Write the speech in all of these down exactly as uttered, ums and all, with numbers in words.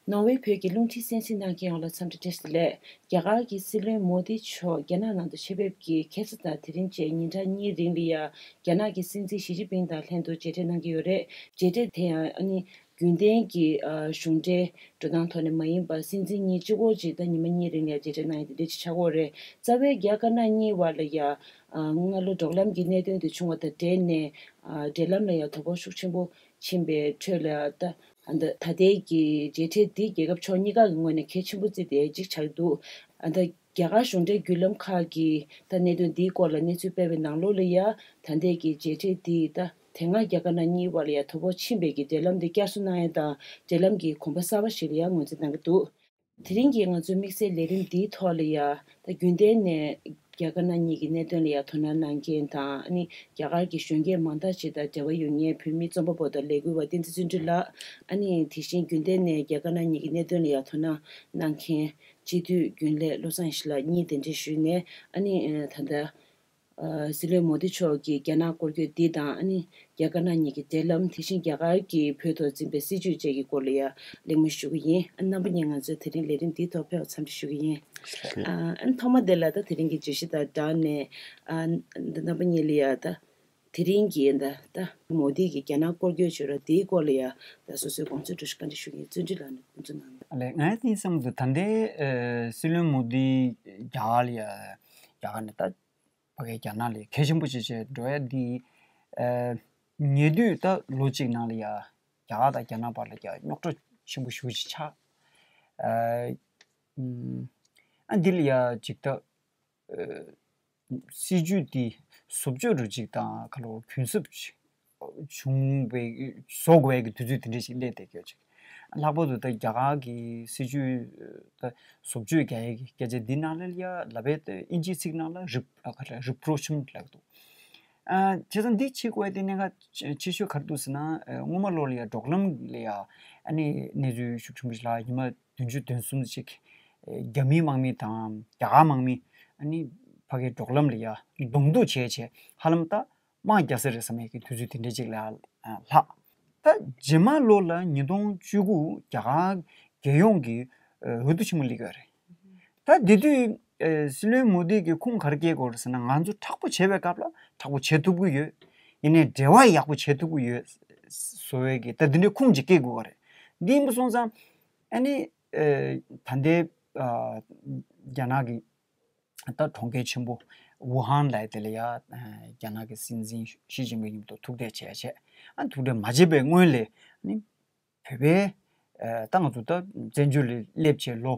ནོར་ཝེ་བོད་ཀྱི་རླུང་འཕྲིན་གསན་གཟིགས་གནང་མཁན་ཡོངས་ལ་འཚམས་འདྲི་བཀྲ་ཤིས་བདེ་ལེགས། རྒྱ་གར་གྱི་སྲིད་བློན་མོ་དི་མཆོག་རྒྱ་ནག་ནང་དུ་ཆེད་ཕེབས་ཀྱིས་ཁ་སང་དང་དེ་རིང་བཅས་ཉིན་གྲངས་གཉིས་རིང་ལ་ཡང་རྒྱ་ནག་གི་སྲིད་འཛིན་ཞི་ཅིན་ཕིང་དང་ལྷན་དུ་མཇལ་འཕྲད་གནང་གི་ཡོད་རེད། མཇལ་འཕྲད་དེ་ཡང་ཨ་ནི་རྒྱུན་ལྡན་གྱི་ཨ་གཞུང་འབྲེལ་འགྲོ་སྟངས་ཐོག་ནས་མ་ཡིན་པར་སྲིད་འཛིན་གཉིས་གཅིག་པོ་གཅིག་ད་ཉི་མ་གཉིས་རིང་ལ་ཡང་མཇལ་འཕྲད་གནང་ཡ་དེ་འདྲ་ཅིག་ཆགས་ཀྱི་ཡོད་རེད། རྩ་བའི་རྒྱ་དཀར་ནག་གཉིས་བར་ལ་ཡང་ཨ་སྔ་ལོ་འབྲོག་ལམ་གྱི་གནད་དོན་དེ་བྱུང་བ་དང་འབྲེལ་ནས་ཨ་འབྲེལ་ལམ་ལ་ཡང་དོ་ཕོག་ཤུགས་ཆེན་པོ་ཕྱིན་པའི་ཁྲོད་ལ་ད། ཨ་ད་ད་ལྟའི་གི་མཇལ་འཕྲད་འདི་རྒྱལ་ཁབ་ཕྱོགས་གཉིས་ཀ་གི་ངོས་ནས་གལ་ཆེན་པོ་བརྩིས་ཏེ་གཅིག་ཆགས་འདུག་ཨ་ད་རྒྱ་གར་གཞུང་འབྲེལ་བརྒྱུད་ལམ་ཁག་གིས་ད་གནད་དོན་འདིའི་སྐོར་ལ་གནས་ཚུལ་སྤེལ་བའི་ནང་ལོགས་ལ་ཡ་ད་ལྟའི་གི་མཇལ་འཕྲད་འདི་ད་དེ་སྔ་རྒྱ་དཀར་ནག་གཉིས་བར་ལ་ཡ་དོ་ཕོག་ཕྱིན་པའི་གི་འབྲེལ་ལམ་འདི་བསྐྱར་གསོ་གནང་ཡ་དང་འབྲེལ་ལམ་གྱི་གོམ་པ་གསར་པ་ཞིག་ལ་ཡ་ངོས་འཛིན་གནང་གི་འདུག་དེ་རིང་གི་ང་ཚོའི་དམིགས་བསལ་ལས་རིམ་འདིའི་ཐོག་ལ་ཡ་ད་རྒྱུན་ལྡན་ནས་རྒྱ་དཀར་ནག་གཉིས་ཀྱི་གནད་དོན་ལ་ཡ་དོ་སྣང་གནང་མཁན་དང་ཨ་ནི་རྒྱ་གར་གྱི་གཞོན་སྐྱེས་མང་དག་ཅིག་དང་འབྲེལ་བ་ཡོད་མཁན་བོད་མི་རྩོམ་པ་པོ་དང་ལས་འགུལ་བ་བསྟན་འཛིན་བརྩོན་འགྲུས་ལགས། ཨ་ནི་དེ་བཞིན་རྒྱུན་ལྡན་ནས་རྒྱ་དཀར་ནག་གཉིས་ཀྱི་གནད་དོན་ལ་ཡ་དོ་སྣང་གནང་མཁན་སྤྱི་འཐུས་རྒྱུན་ལས་བློ་བཟང་ཡེ་ཤེས་ལགས་གཉིས་གདན་འདྲེན་ཞུས་ནས་ཨ་ནི་ད་ལྟ། ཨ་སྲིད་བློན་མོ་དི་མཆོག་གིས་རྒྱ་ནག་སྐོར་སྐྱོད་འདི་དང་ཨ་ནི་རྒྱ་དཀར་ནག་གཉིས་ཀྱི་འབྲེལ་ལམ། དེ་བཞིན་རྒྱ་གར་གྱིས་བོད་ཐོག་འཛིན་པའི་སྲིད་བྱུས་བཅས་ཀྱི་སྐོར་ལ་ཡང་གླེང་མོལ་ཞུ་གི་ཡིན། ཨ་རྣམ་པ་གཉིས་ང་ཚོའི་དེ་རིང་ལས་རིམ་འདིའི་ཐོག་ཕེབས་པར་འཚམས་འདྲི་ཞུ་གི་ཡིན། ཨ་ཨ་ཐོག་མ་དེ་ལ་ད་དེ་རིང་གི་བརྗོད་གཞི་དང་སྦྲགས་ནས་ཨ་འདི་རྣམ་པ་གཉིས་ལ་ཡང་ད་དེ་རིང་གི་ད་ད་མོ་དི་གིས་རྒྱ་ནག་སྐོར་སྐྱོད་བྱས་རོགས་དེའི་སྐོར་ལ་ཡང་ད་སོ་སོའི་དགོངས་ཚུལ་འགྲོ་ཞིག་བཀའ་འདྲི་ཞུ་གི་ཡིན། བརྩོན་འགྲུས་ལགས་ནས་དགོངས་ཚུལ་གནང་། ཨ་ལས་ང་ཡང་དེ་བསམ་འདུག་ད་ལྟའི་ཨ་སྲིད་བློན་མོ་དི་རྒྱ་གར་ལ་ཡང་རྒྱ་གར་ནས་ད། ཕ་གིའི་རྒྱ་ནག་ལ་གལ་ཆེན་པོ་ཅིག་བྱས་འགྲོ་ཡ་འདི། ཨ་ཉེ་དུས་ད་ལོ་གཅིག་ནང་ལ་ཡ་རྒྱ་གར་དང་རྒྱ་ནག་བར་ལ་ཡ་རྙོག་དྲ་ཆེན་པོ་ཞེ་པོ་ཅིག་ཆགས། ཨ་ཨ་འདི་ལ་ཡ་ཅིག་ད་ཨ་སྲིད་ཇུས་འདི་བཟོ་བཅོས་འདྲ་ཅིག་དང་ཁ་ལོ་གུན་གསབ་ཅིག་བྱུང་བའི་བཟོ་དགོས་ཀྱི་དུས་ཚོད་དེ་འདྲ་ཞིག་སླེབས་བསྡད་ཀྱི་ཡོད་ཅིག་ལྷག་པར་དུ་ད་རྒྱ་གར་གྱི་སྲིད་ཇུས་ད་བཟོ་བཅོས་རྒྱག་ཡས་ཀྱི་སྐད་ཆ་འདི་ནང་ལ་ཡ་ལབ་པའི་ཨིན་ཇིའི་ཚིག་ནང་ལ་རི་ཨ་ག་རེ་རི་པྲོ་ཆུམ་ལབ་འདུག་ཨ་བྱས་ཙང་འདི་བྱེད་དགོས་དེ་གནད་འགག་ཆེ་ཤོས་ག་རེ་འདུག་ཟེར་ན། ཨ་སྔོན་མ་ལོ་ལ་ཡ་འབྲོག་ལམ་ལ་ཡ་ཨ་ནི་གནས་ཚུལ་ཤུགས་ཆེན་པོ་ཞིག་ལ་ཉི་མ་བདུན་ཅུ་དོན་གསུམ་ཅིག་རྒྱ་མིའི་དམག་མི་དང་རྒྱ་གར་དམག་མི་ཨ་ནི་ཕ་གིའི་འབྲོག་ལམ་ལ་ཡ་གདོང་གཏུག་བྱས་བྱས་ཧ་ལམ་ད། དམག་རྒྱག་ས་རེད་བསམ་ཡས་ཀྱི་དུས་ཚོད་དེ་འདྲ་ཅིག་ལ་ལྷག་ད་རྗེས་མ་ལོ་ལ་ཉིས་སྟོང་བཅུ་དགུ་རྒྱ་གར་རྒྱལ་ཡོངས་ཀྱི་འོས་བསྡུ་ཆེན་མོ་སླེབས་ཡོད་རེད། ད་དེ་དུས་སྲིད་བློན་མོ་དི་གིས་ཁུངས་ག་རེ་སྐྱེལ་དགོས་རེད་ཟེར་ན། ང་ཚོ་མཁྲེགས་པོ་བྱེད་པའི་སྐབས་ལ་མཁྲེགས་པོ་བྱེད་ཐུབ་ཀྱི་ཡོད། ཡིན་ནའི་འབྲེལ་བ་ཡག་པོ་བྱེད་ཐུབ་ཀྱི་ཡོད་བཟོ་བའི་གི་ད་དེ་འདྲའི་ཁུངས་ཅིག་སྐྱེལ་དགོས་པ་རེད། འདི་ཡིན་པ་སོང་ཙང་ཨ་ནི་ད་ལྟའི་རྒྱ་ནག་གི་ད་གྲོང་ཁྱེར་ཆེན་པོ་ཝུ་ཧན་ལབ་དེ་ལ་ཡ་རྒྱ་ནག་གི་སྲིད་འཛིན་ཞི་ཅིན་ཕིང་མཉམ་དུ་ཐུག་འཕྲད་བྱས་བྱས། ཨ་ཐུག་འཕྲད་མ་བྱས་པའི་སྔོན་ལ་ནི་བོད་པའི་ད་ང་ཚོ་ད་བཙན་བྱོལ་ལ་སླེབས་བྱས་ལོ་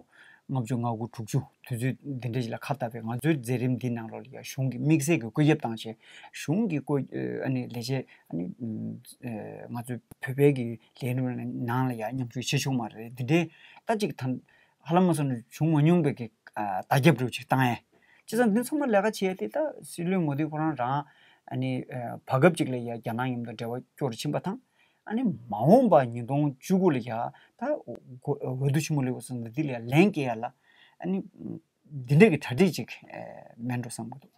ལྔ་བཅུ་ང་དགུ་དྲུག་ཅུ་དུས་ཚོད་འདི་འདྲ་ཞིག་ལ་ཁ་བཏགས་པའི་ང་ཚོའི་མཛད་རིམ་འདི་ནང་ལོགས་ལ་ཡ་གཞུང་གི་དམིགས་བསལ་གྱི་བཀོད་ཁྱབ་བཏང་བྱས་གཞུང་གི་བཀོད་ཨ་ནི་ལས་བྱེད་ཨ་ནི་ང་ཚོའི་བོད་པའི་གི་ལས་རིམ་ནང་ལ་ཡ་མཉམ་ཞུགས་བྱེད་ཆོག་མ་རེད། འདི་འདྲའི་ད་ཅིག་ད། ཧ་ལམ་མ་སོང་ན་བྱུང་མ་མྱོང་པའི་གི་ཨ་བརྡ་ཁྱབ་རུ་ཅིག་བཏང་ཡས། བྱས་ཙང་འདི་ཚང་མ་ལས་ཀ་བྱས་ཏེ་ད་སྲིད་བློན་མོ་དི་ཁོ་རང་རང་ཨ་ནི་ཨ་བར་སྐབས་ཅིག་ལ་ཡ་རྒྱ་ནག་མཉམ་དུ་འབྲེལ་བ་སྐྱོར་ཕྱིན་པ་དང་། ཨ་ནི་མ་འོངས་པ་ཉིས་སྟོང་བཅུ་དགུ་ལ་ཡ་ད་འོས་བསྡུ་ཆེན་མོ་ལས་འགོ་སོང་ད་འདི་ལ་ཡ་ལན་སྐྱེལ་ཡ་ལ་ཨ་ནི་འདི་འདྲ་གི་གྲ་སྒྲིག་ཅིག་མེད་འགྲོ་བསམ་གི་འདུག་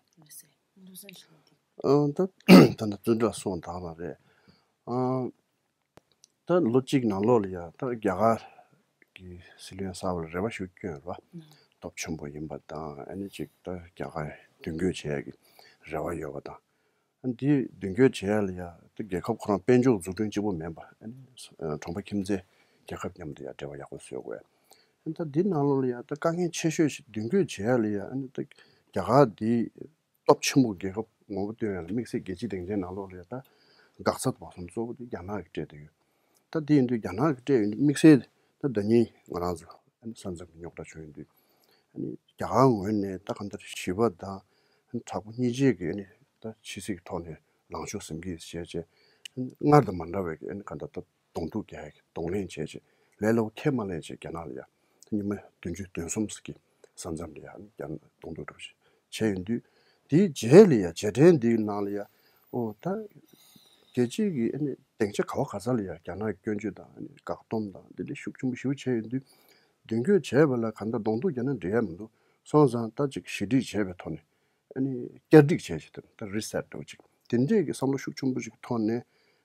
ཨ་ད་ད་ནི་བརྩོན་འགྲུས་སོང་དག་པ་རེད། ཨ། ད་ལོ་གཅིག་ནང་ལོགས་ལ་ཡ་ད་རྒྱ་གར་གྱི་སྲིད་བློན་གསར་པར་རེ་བ་ཞུ་སྐྱོན་རེད་བ། སྟོབས་ཆེན་པོ་ཡིན་པ་དང་ཨ་ནི་ཅིག་ད་རྒྱ་གར་མདུན་སྐྱོད་བྱེད་ཡ་གི་རེ་བ་ཡོད་པ་དང་། ཨ་ནི་འདི་མདུན་སྐྱོད་བྱེད་ཡ་ལ་ཡ་ད་རྒྱལ་ཁབ་ཁོ་རང་དཔལ་འབྱོར་འཛུགས་སྐྲུན་གཅིག་པོ་མིན་པ་ཨ་ནི་གྲོང་པ་ཁྱིམ་མཚེས་རྒྱལ་ཁབ་མཉམ་དུ་ཡ་འབྲེལ་བ་ཡག་པོ་བཟོ་དགོས། ཨ་ནི་ད་འདི་ནང་ལོགས་ལ་ཡ་ད་དཀའ་ངལ་ཆེ་ཤོས་ཤིག་མདུན་སྐྱོད་བྱེད་ཡ་ལ་ཡ་ཨ་ནི་ད་རྒྱ་གར་འདི། སྟོབས་ཆེན་པོ་རྒྱལ་ཁབ་ངོ་བོ་སྟོན་ཡ་ལ་དམིགས་བསལ་རྒྱལ་སྤྱིའི་སྡིངས་ཆའི་ནང་ལོགས་ལ་ཡ་ད་འགག་རྩ་དང་བར་གསུམ་གཙོ་བོ་དེ་རྒྱ་ནག་གིས་སྤྲད་བསྡད་ཡོད། ད་དེ་ཡིན་དུས་རྒྱ་ནག་གིས་སྤྲད་ཡོད་དུས་དམིགས་བསལ་ད་ཟླ་ཉིན་ང་རང་ཚོ་ཨ་ནི་ས་མཚམས་ཀྱི་རྙོག་དྲ་བྱུང་ཡོད་དུས་ཨ་ནི་རྒྱ་གར་ངོས་ནས་ད་གང་ལྟར་ཞི་བ་དང་ཨ་ནི་དྲག་པོ་གཉིས་ཆར་གྱི་ཨ་ནི་ད་ཕྱི་སྲིད་ཀྱི་ཐོག་ནས་ལངས་ཕྱོགས་ཟིན་གྱིས་བྱས་བྱས་ཨ་ནི་སྔར་དང་མ་འདྲ་བའི་གི་ཨ་ནི་གང་ལྟར་ད། གདོང་ཐུག་རྒྱག་ཡ་གི་གདོང་ལེན་བྱས་བྱས་ལས་སླ་པོ་ཁས་མ་ལེན་བྱས་རྒྱ་ནག་ལ་ཡ་ཉི་མ་བདུན་ཅུ་དོན་གསུམ་ཙམ་གྱི་ས་མཚམས་ལ་ཡ་རྒྱ་ནག་གདོང་ཐུག་འགྲོ་བྱས་བྱས་ཡོང་དུས་དེའི་རྗེས་ལ་ཡ་རྗེས་དྲན་འདིའི་ནང་ལ་ཡ་ཨོ་ད་རྒྱལ་སྤྱིའི་གི་ཨ་ནི་སྡིངས་ཆ་ག་བ་ག་ས་ལ་ཡ་རྒྱ་ནག་གི་སྐྱོན་བརྗོད་དང་ཨ་ནི་བཀག་སྡོམ་དང་འདི་འདྲ་ཤུགས་ཆེན་པོ་ཞེ་པོ་བྱས་ཡོང་དུས་མདུན་སྐྱོད་བྱས་པ་ལ་གང་ལྟར་གདོང་ཐུག་རྒྱག་ན་འགྲིག་ཡ་མི་འདུག་སོང་ཙང་ད་ཅིག་ཞི་འགྲིག་བྱས་པའི་ཐོག་ནས། ཨ་ནི་བསྐྱར་སྒྲིག་བྱས་བྱས་དང་ད་རི་སེ་ཊི་འདྲ་བོ་ཅིག་དེ་འདྲས་ཀྱི་བསམ་བློ་ཤུགས་ཆེན་པོ་ཅིག་ཐོག་ནས་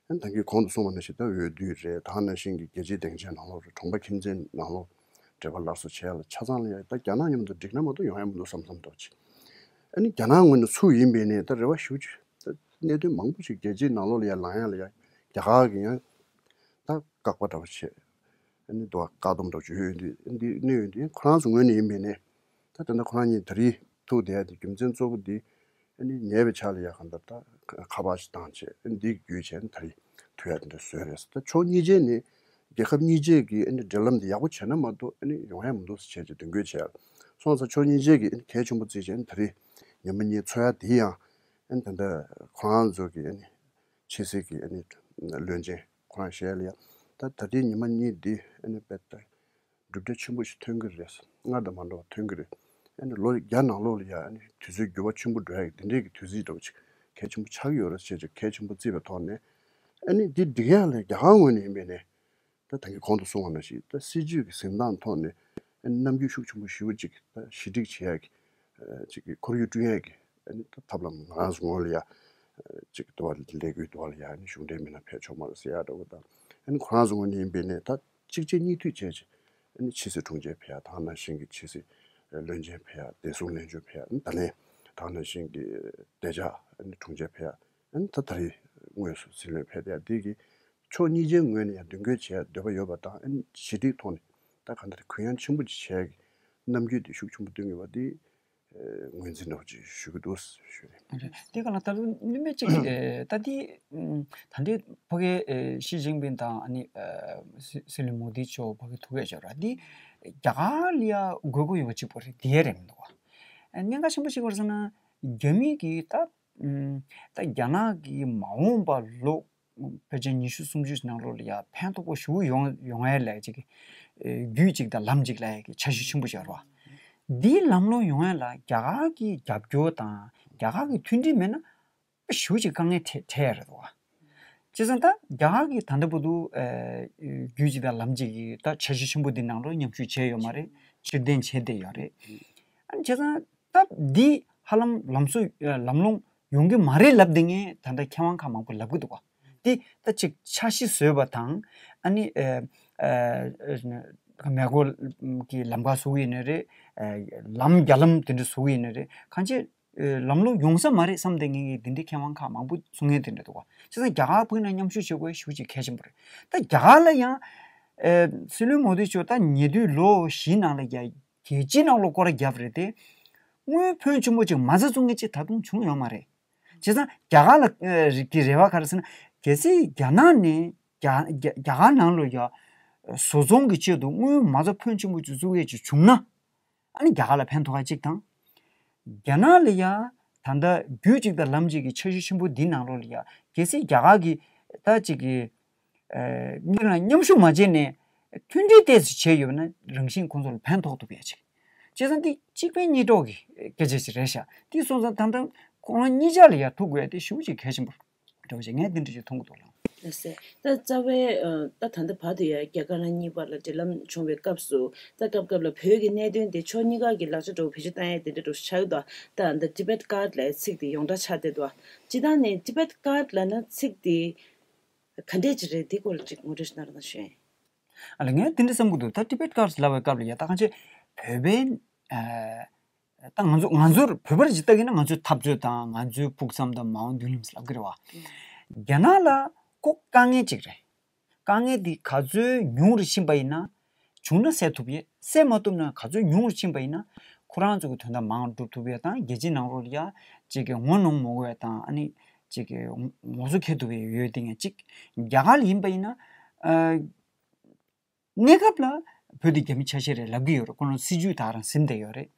ཨ་ནི་ད་གིན་གོང་དུ་གསུངས་པ་ནང་བཞིན་ད་འོས་བསྡུ་རེད། ད་ནང་བཞིན་གྱི་རྒྱལ་སྤྱིའི་སྡིངས་ཆའི་ནང་ལོགས་རེད། གྲོང་པ་ཁྱིམ་མཚེས་ནང་ལོགས་འབྲེལ་བ་སླར་གསོ་བྱས་ལ་ཆ་ཚང་ལ་ཡ་ད་རྒྱ་ནག་མཉམ་དུ་འགྲིག་ན་མ་གཏོགས་ཡོང་ཡ་མི་འདུག་བསམ་བསམ་འདྲ་བོ་ཅིག་ཨ་ནི་རྒྱ་ནག་ངོས་ནས་ཚུར་ཡིན་པའི་ནས་ད་རེ་བ་ཞུ་ཅིག་ད་གནད་དོན་མང་པོ་ཞིག་རྒྱལ་སྤྱིའི་ནང་ལོགས་ལ་ཡ་ལངས་ཡ་ལ་ཡ་རྒྱ་གར་གྱི་ཡང་ད་བཀག་པ་འདྲ་བོ་བྱས། ཨ་ནི་འདུག་བ། བཀག་སྡོམ་འདྲ་བོ་ཅིག་ཡོད་ཡོད་དུས་ཨ་ནི་འདི་གནས་ཡོད་དུས་ཁོ་རང་ཚོ་ངོས་ནས་ཡིན་པའི་ནས་ད་དེ་འདྲ་ཁོ་རང་གཉིས་ད་རེས་ཐུག་བསྡད་ཡ་དེ་རྒྱུ་མཚན་གཙོ་བོ་འདི་ཨ་ནི་ཉེ་བའི་ཆར་ལ་ཡ་གང་ལྟར་ད་ཁ་པར་ཞིག་བཏང་བྱས་ཨ་ནི་འདི་བརྒྱུད་བྱས་ཨ་ནི་ད་རེས་ཐུག་ཡ་དེ་འདྲ་བཟོས་རེད། ད་ཕྱོགས་གཉིས་ཆའི་ནས་རྒྱལ་ཁབ་གཉིས་ཆའི་གི་ཨ་ནི་འབྲེལ་ལམ་དེ་ཡག་པོ་བྱས་ན་མ་གཏོགས་ཨ་ནི་ཡོང་ཡ་མི་འདུག་ཟེར་བྱས་ཀྱི་འདུན་འགོད་བྱས་སོང་ཙང་ཕྱོགས་གཉིས་ཆའི་གི་ཨ་ནི་གལ་ཆེན་པོ་བརྩིས་བྱས་ཨ་ནི་ད་རེས་ཉི་མ་གཉིས་འཚོགས་ཡ་དེ་ཡང་ཨ་ནི་ད་ལྟ་ཁོ་རང་ཚོ་གི་ཨ་ནི་ཕྱི་སྲིད་ཀྱི་ཨ་ནི་བློན་ཆེན་ཁོ་རང་ཞལ་ལ་ཡ་ད་ད་ལྟའི་ཉི་མ་གཉིས་འདི་ཨ་ནི་དཔེ་ད་གྲུབ་འབྲས་ཆེན་པོ་ཞིག་ཐོན་གྱི་རེད། སྔར་དང་མ་འདྲ་བ་ཐོན་གྱི་རེད། ཨ་ནི་ལོ་བརྒྱ་ནང་ལོགས་ལ་ཡ་ཨ་ནི་དུས་ཚོད་འགྱུར་བ་ཆེན་པོ་འགྲོ་ཡ་གི་འདི་འདྲའི་གི་དུས་ཚིགས་འདྲ་བོ་ཅིག་གལ་ཆེན་པོ་ཆགས་ཀྱི་ཡོད་རེད་ཅེས་ཅིག་གལ་ཆེན་པོ་བརྩིས་པའི་ཐོག་ནས་ཨ་ནི་འདི་འགྲིག་ཡ་ལ་རྒྱ་གར་ངོས་ནས་ཡིན་པའི་ནས་ད་ད་གིན་གོང་དུ་གསུངས་པ་ནང་བཞིན་ད་སྲིད་ཇུས་ཀྱི་འཛིན་སྟངས་ཐོག་ནས་ཨ་ནི་རྣམ་འགྱུར་ཤུགས་ཆེན་པོ་ཞེ་པོ་ཅིག་ད་ཞི་འགྲིག་བྱེད་ཡ་གི་ཅིག་གི་ཁོར་ཡུག་བསྐྲུན་ཡས་ཀྱི་ཨ་ནི་ཐབས་ལམ་ང་རང་ཚོ་ངོས་ལ་ཡ་ཅིག་དུ་བ་ལས་འགུལ་དུ་བ་ལ་ཡ་ཨ་ནི་གཞུང་འབྲེལ་མི་སྣ་ཕེབས་ཆོག་མ་རེད་ཟེར་ཡ་འདྲ་བོ་དང་ཨ་ནི་ཁོ་རང་ཚོ་ངོས་ནས་ཡིན་པའི་ནས་ད་གཅིག་རྗེས་གཉིས་མཐུད་བྱས་ཅིག་ཨ་ནི་ཕྱི་སྲིད་དྲུང་ཆེ་ཕེབས་ཡ་དང་ནང་བཞིན་གྱི་ཕྱི་སྲིད་བློན་ཆེན་ཕེབས་ཡ་བདེ་སྲུང་བློན་ཆེན་ཕེབས་ཡ་ཨ་ནི་ད་ལན་དང་ནང་བཞིན་གྱི་བདེ་འཇགས་ཨ་ནི་དྲུང་ཆེ་ཕེབས་ཡ་ཨ་ནི་ད་ད་རེས་དངོས་སུ་སྲིད་བློན་ཕེབས་ཡ་དེ་གི་ཕྱོགས་གཉིས་ཆའི་ངོས་ནས་ཡང་མདུན་སྐྱོད་བྱེད་འདོད་པ་ཡོད་པ་དང་ཨ་ནི་ཞི་འགྲིག་ཐོག་ནས་ད་གང་ལྟར་གུ་ཡངས་ཆེན་པོ་ཅིག་བྱས་ཀྱི་རྣམ་འགྱུར་དེ་ཤུགས་ཆེན་པོ་སྟོན་དགོས་པ་དེ་ངོས་འཛིན་འདྲ་བོ་ཅིག་ཞུ་གི་འདུག་ཞུ་རེད། རེད། དེ་ག་ལ་ད་ལོ་སྣོན་མེད་ཅིག་ཨེ་ད་འདི་ད་འདི་ཕ་གི་ཨེ་ཞི་ཅིན་ཕིང་དང་ཨ་ནི་ཨེ་སྲིད་སྲིད་བློན་མོ་དི་མཆོག་ཕ་གི་ཐུག་ཡ་བྱ་ར་འདི་རྒྱ་གར་ལ་ཡ་དགོས་མཁོ་ཡོད་པ་གཅིག་པོ་རེད། དེ་ཡ་རེད་མི་འདུག་བ། ཨེ་གནད་འགག་ཆེན་པོ་ཞིག་བར་སོང་ན་རྒྱ་མི་གི་ད་ད་རྒྱ་ནག་གི་མ་འོངས་པ་ལོ་ཕལ་ཆེར་ཉི་ཤུ་སུམ་ཅུ་ནང་ལོགས་ལ་ཡ་ཕན་ཐོགས་པོ་ཞེ་པོ་ཡོང་ཡོང་ཡ་ལས་ཅིག་རྒྱུད་ཅིག་དང་ལམ་ཅིག་ལ་ཡ་གི་འཆར་གཞི་ཆེན་པོ་ཞིག་རེད་བ། འདིའི་ལམ་ལྷོང་ཡོང་ཡ་ལ་རྒྱ་གར་གྱི་རྒྱབ་སྐྱོར་དང་རྒྱ་གར་གྱི་མཐུན་སྒྲིལ་མེད་ན་དཔེ་ཞེ་པོ་ཅིག་དཀའ་ངལ་འཕྲད་འཕྲད་ཡ་རེད་བ། བྱས་ཙང་ད་རྒྱ་གར་གྱི་ད་ལྟ་བར་དུ་རྒྱུད་ཅིག་དང་ལམ་ཅིག་གི་ད་འཆར་གཞི་ཆེན་པོ་འདི་ནང་ལོགས་མཉམ་ཞུགས་བྱས་ཡོད་མ་རེད། ཕྱིར་འཐེན་བྱས་བསྡད་ཡོད་རེད། ཨ་ནི་བྱས་ཙང་ད་འདི་ཧ་ལམ་ལམ་སང་ལམ་ལྷོང་ཡོང་གི་མ་རེད་ལབ་བསྡད་མཁན་ད་ལྟ་མཁས་དབང་ཁག་མང་པོ་ལབ་གི་འདུག་བ། འདི་ད་ཅིག་འཆར་གཞི་བཟོས་པ་དང་ཨ་ནི་ཨ་ཨ་མེ་འཁོར་གྱི་ལམ་ཁ་བཟོ་གི་ཡིན་ནི་རེད། ཨ་ལམ་རྒྱ་ལམ་དེ་འདྲ་བཟོ་གི་ཡིན་ནི་རེད། གང་ཅི་ཨ་ལམ་ལྷོང་ཡོང་ས་མ་རེད་བསམ་བསྡད་མཁན་གྱི་འདི་འདྲའི་མཁས་དབང་ཁག་མང་པོ་གསུང་མཁན་དེ་འདྲ་འདུག་བ། བྱས་ཙང་རྒྱ་གར་བོད་ནང་མཉམ་ཞུགས་བྱེད་དགོས་ཞེ་པོ་ཅིག་གལ་ཆེན་པོ་རེད། ད་རྒྱ་གར་ལ་ཡང་ཨ་སྲིད་བློན་མོ་དི་མཆོག་ད་ཉེ་དུས་ལོ་བཞི་ནང་ལ་རྒྱ་རྒྱལ་སྤྱིའི་ནང་ལོགས་སྐོར་ར་བརྒྱབ་རེད་དེ། དངུལ་ཕོན་ཆེན་པོ་ཅིག་མ་རྩ་བཙུགས་མཁན་ཅིག་ད་དུང་བྱུང་ཡོད་མ་རེད། བྱས་ཙང་རྒྱ་གར་ལ་ཨ་རི་གི་རེ་བ་ག་རེ་ཟེར་ན། གལ་སྲིད་རྒྱ་ནག་ནས་རྒྱ་རྒྱ་རྒྱ་གར་ནང་ལ་ཡ་བཟོ་ཚོང་གི་ཆེད་དུ་དངུལ་མ་རྩ་ཕོན་ཆེན་པོ་ཅིག་བཙུགས་ཡས་ཅིག་བྱུང་ན། ཨ་ནི་རྒྱ་གར་ལ་ཕན་ཐོགས་ཡ་གཅིག་དང་། རྒྱ་ནག་ལ་ཡ་ད་ལྟ་རྒྱུད་གཅིག་དང་ལམ་གཅིག་གི་འཆར་གཞི་ཆེན་པོ་འདི་ནང་ལོགས་ལ་ཡ་གལ་སྲིད་རྒྱ་གར་གྱི་ད་ཅིག་གི་ཨ་འདི་ལ་མཉམ་ཞུགས་མ་བྱས་ནས་མཐུན་སྒྲིལ་ཏོག་ཙམ་བྱས་ཡོད་ན་རང་བཞིན་ཁོང་ཚོ་ལ་ཕན་ཐོགས་ཐུབ་ཡ་ཅིག་བྱས་ཙང་འདི་གཅིག་ཕན་གཉིས་གྲོགས་ཀྱི་སྐད་ཆ་ཞིག་རེད་ཤག་དེ་སོང་ཙང་ད་ལྟ་ཁོང་རང་གཉིས་ཆ་ལ་ཡ་ཐུག་དགོས་ཡ་དེ་ཞེ་པོ་ཅིག་གལ་ཆེན་པོ་འདྲ་བོ་ཞིག་ངས་འདི་འདྲ་ཞིག་མཐོང་གི་འདུག་ལགས། ལགས་སེ། ད་རྩ་བའི་ཨ་ད་ད་ལྟ་བར་དུ་ཡ་རྒྱ་དཀར་ནག་གཉིས་བར་ལ་འབྲེལ་ལམ་བྱུང་བའི་སྐབས་སུ་ད་སྐབས་སྐབས་ལ་བོད་ཀྱི་གནད་དོན་དེ་ཕྱོགས་གཉིས་ཀ་གི་ལག་ཆ་འདྲ་བོ་བེད་སྤྱོད་བཏང་ཡ་དེ་འདྲ་འདྲ་བོ་ཞིག་ཆགས་ཀྱི་འདུག་ད་འདི་Tibet Card ལབ་ཡ་ཚིག་དེ་ཡོངས་གྲགས་ཆགས་བསྡད་འདུག་སྤྱིར་བཏང་ནས་Tibet Card ལབ་ན་ཚིག་དེ་ག་འདྲས་ཅིག་རེད། འདི་སྐོར་ལ་ཅིག་ངོ་སྤྲོད་ཞིག་གནང་རོགས་གནང་ཞུ་ཡིན། ཨ་ལ་ངས་དེ་འདྲ་བསམ་གྱི་འདུག་ད་Tibet Card ལབ་པའི་སྐབས་ལ་ཡ་ད་གང་ཅི་བོད་པའི་ཨ་ད་ང་ཚོ་ང་ཚོར་བོད་པར་ཅིག་ལྟ་གི་ན་ང་ཚོའི་འཐབ་རྩོད་དང་ང་ཚོའི་ཕུགས་བསམ་དང་མ་འོངས་མདུན་ལམ་ཟེར་ལབ་ཀྱི་རེད་བ། རྒྱ་ནག་ལ་ཁོ་དཀའ་ངལ་ཅིག་རེད། དཀའ་ངལ་འདི་ག་ཚོད་ཉུང་རུ་ཕྱིན་པ་ཡིན་ན། བྱུང་ན་སེལ་ཐུབ་ཡས། སེལ་མ་ཐུབ་ན་ག་ཚོད་ཉུང་རུ་ཕྱིན་པ་ཡིན་ན། ཁོ་རང་ཚོ་གི་དོན་དག་མང་རུ་སྒྲུབ་ཐུབ་ཡས་དང་རྒྱལ་སྤྱིའི་ནང་ལོགས་ལ་ཡ་ཅིག་གི་ངོ་གནོང་མ་དགོས་ཡས་དང་ཨ་ནི་ཅིག་གི་ངོ་སོ་འཁྱེར་ཐུབ་ཡས་ཡོད་དེ་ངས་ཅིག་རྒྱ་གར་ལ་ཡིན་པ་ཡིན་ན། ཨ་གནས་སྐབས་ལ་བོད་འདི་རྒྱ་མི་ཆ་ཤས་རེད་ལབ་ཀྱི་ཡོད་རེད། ཁོ་རང་སྲིད་ཇུས་ད་རང་ཟིན་བསྡད་ཡོད་རེད།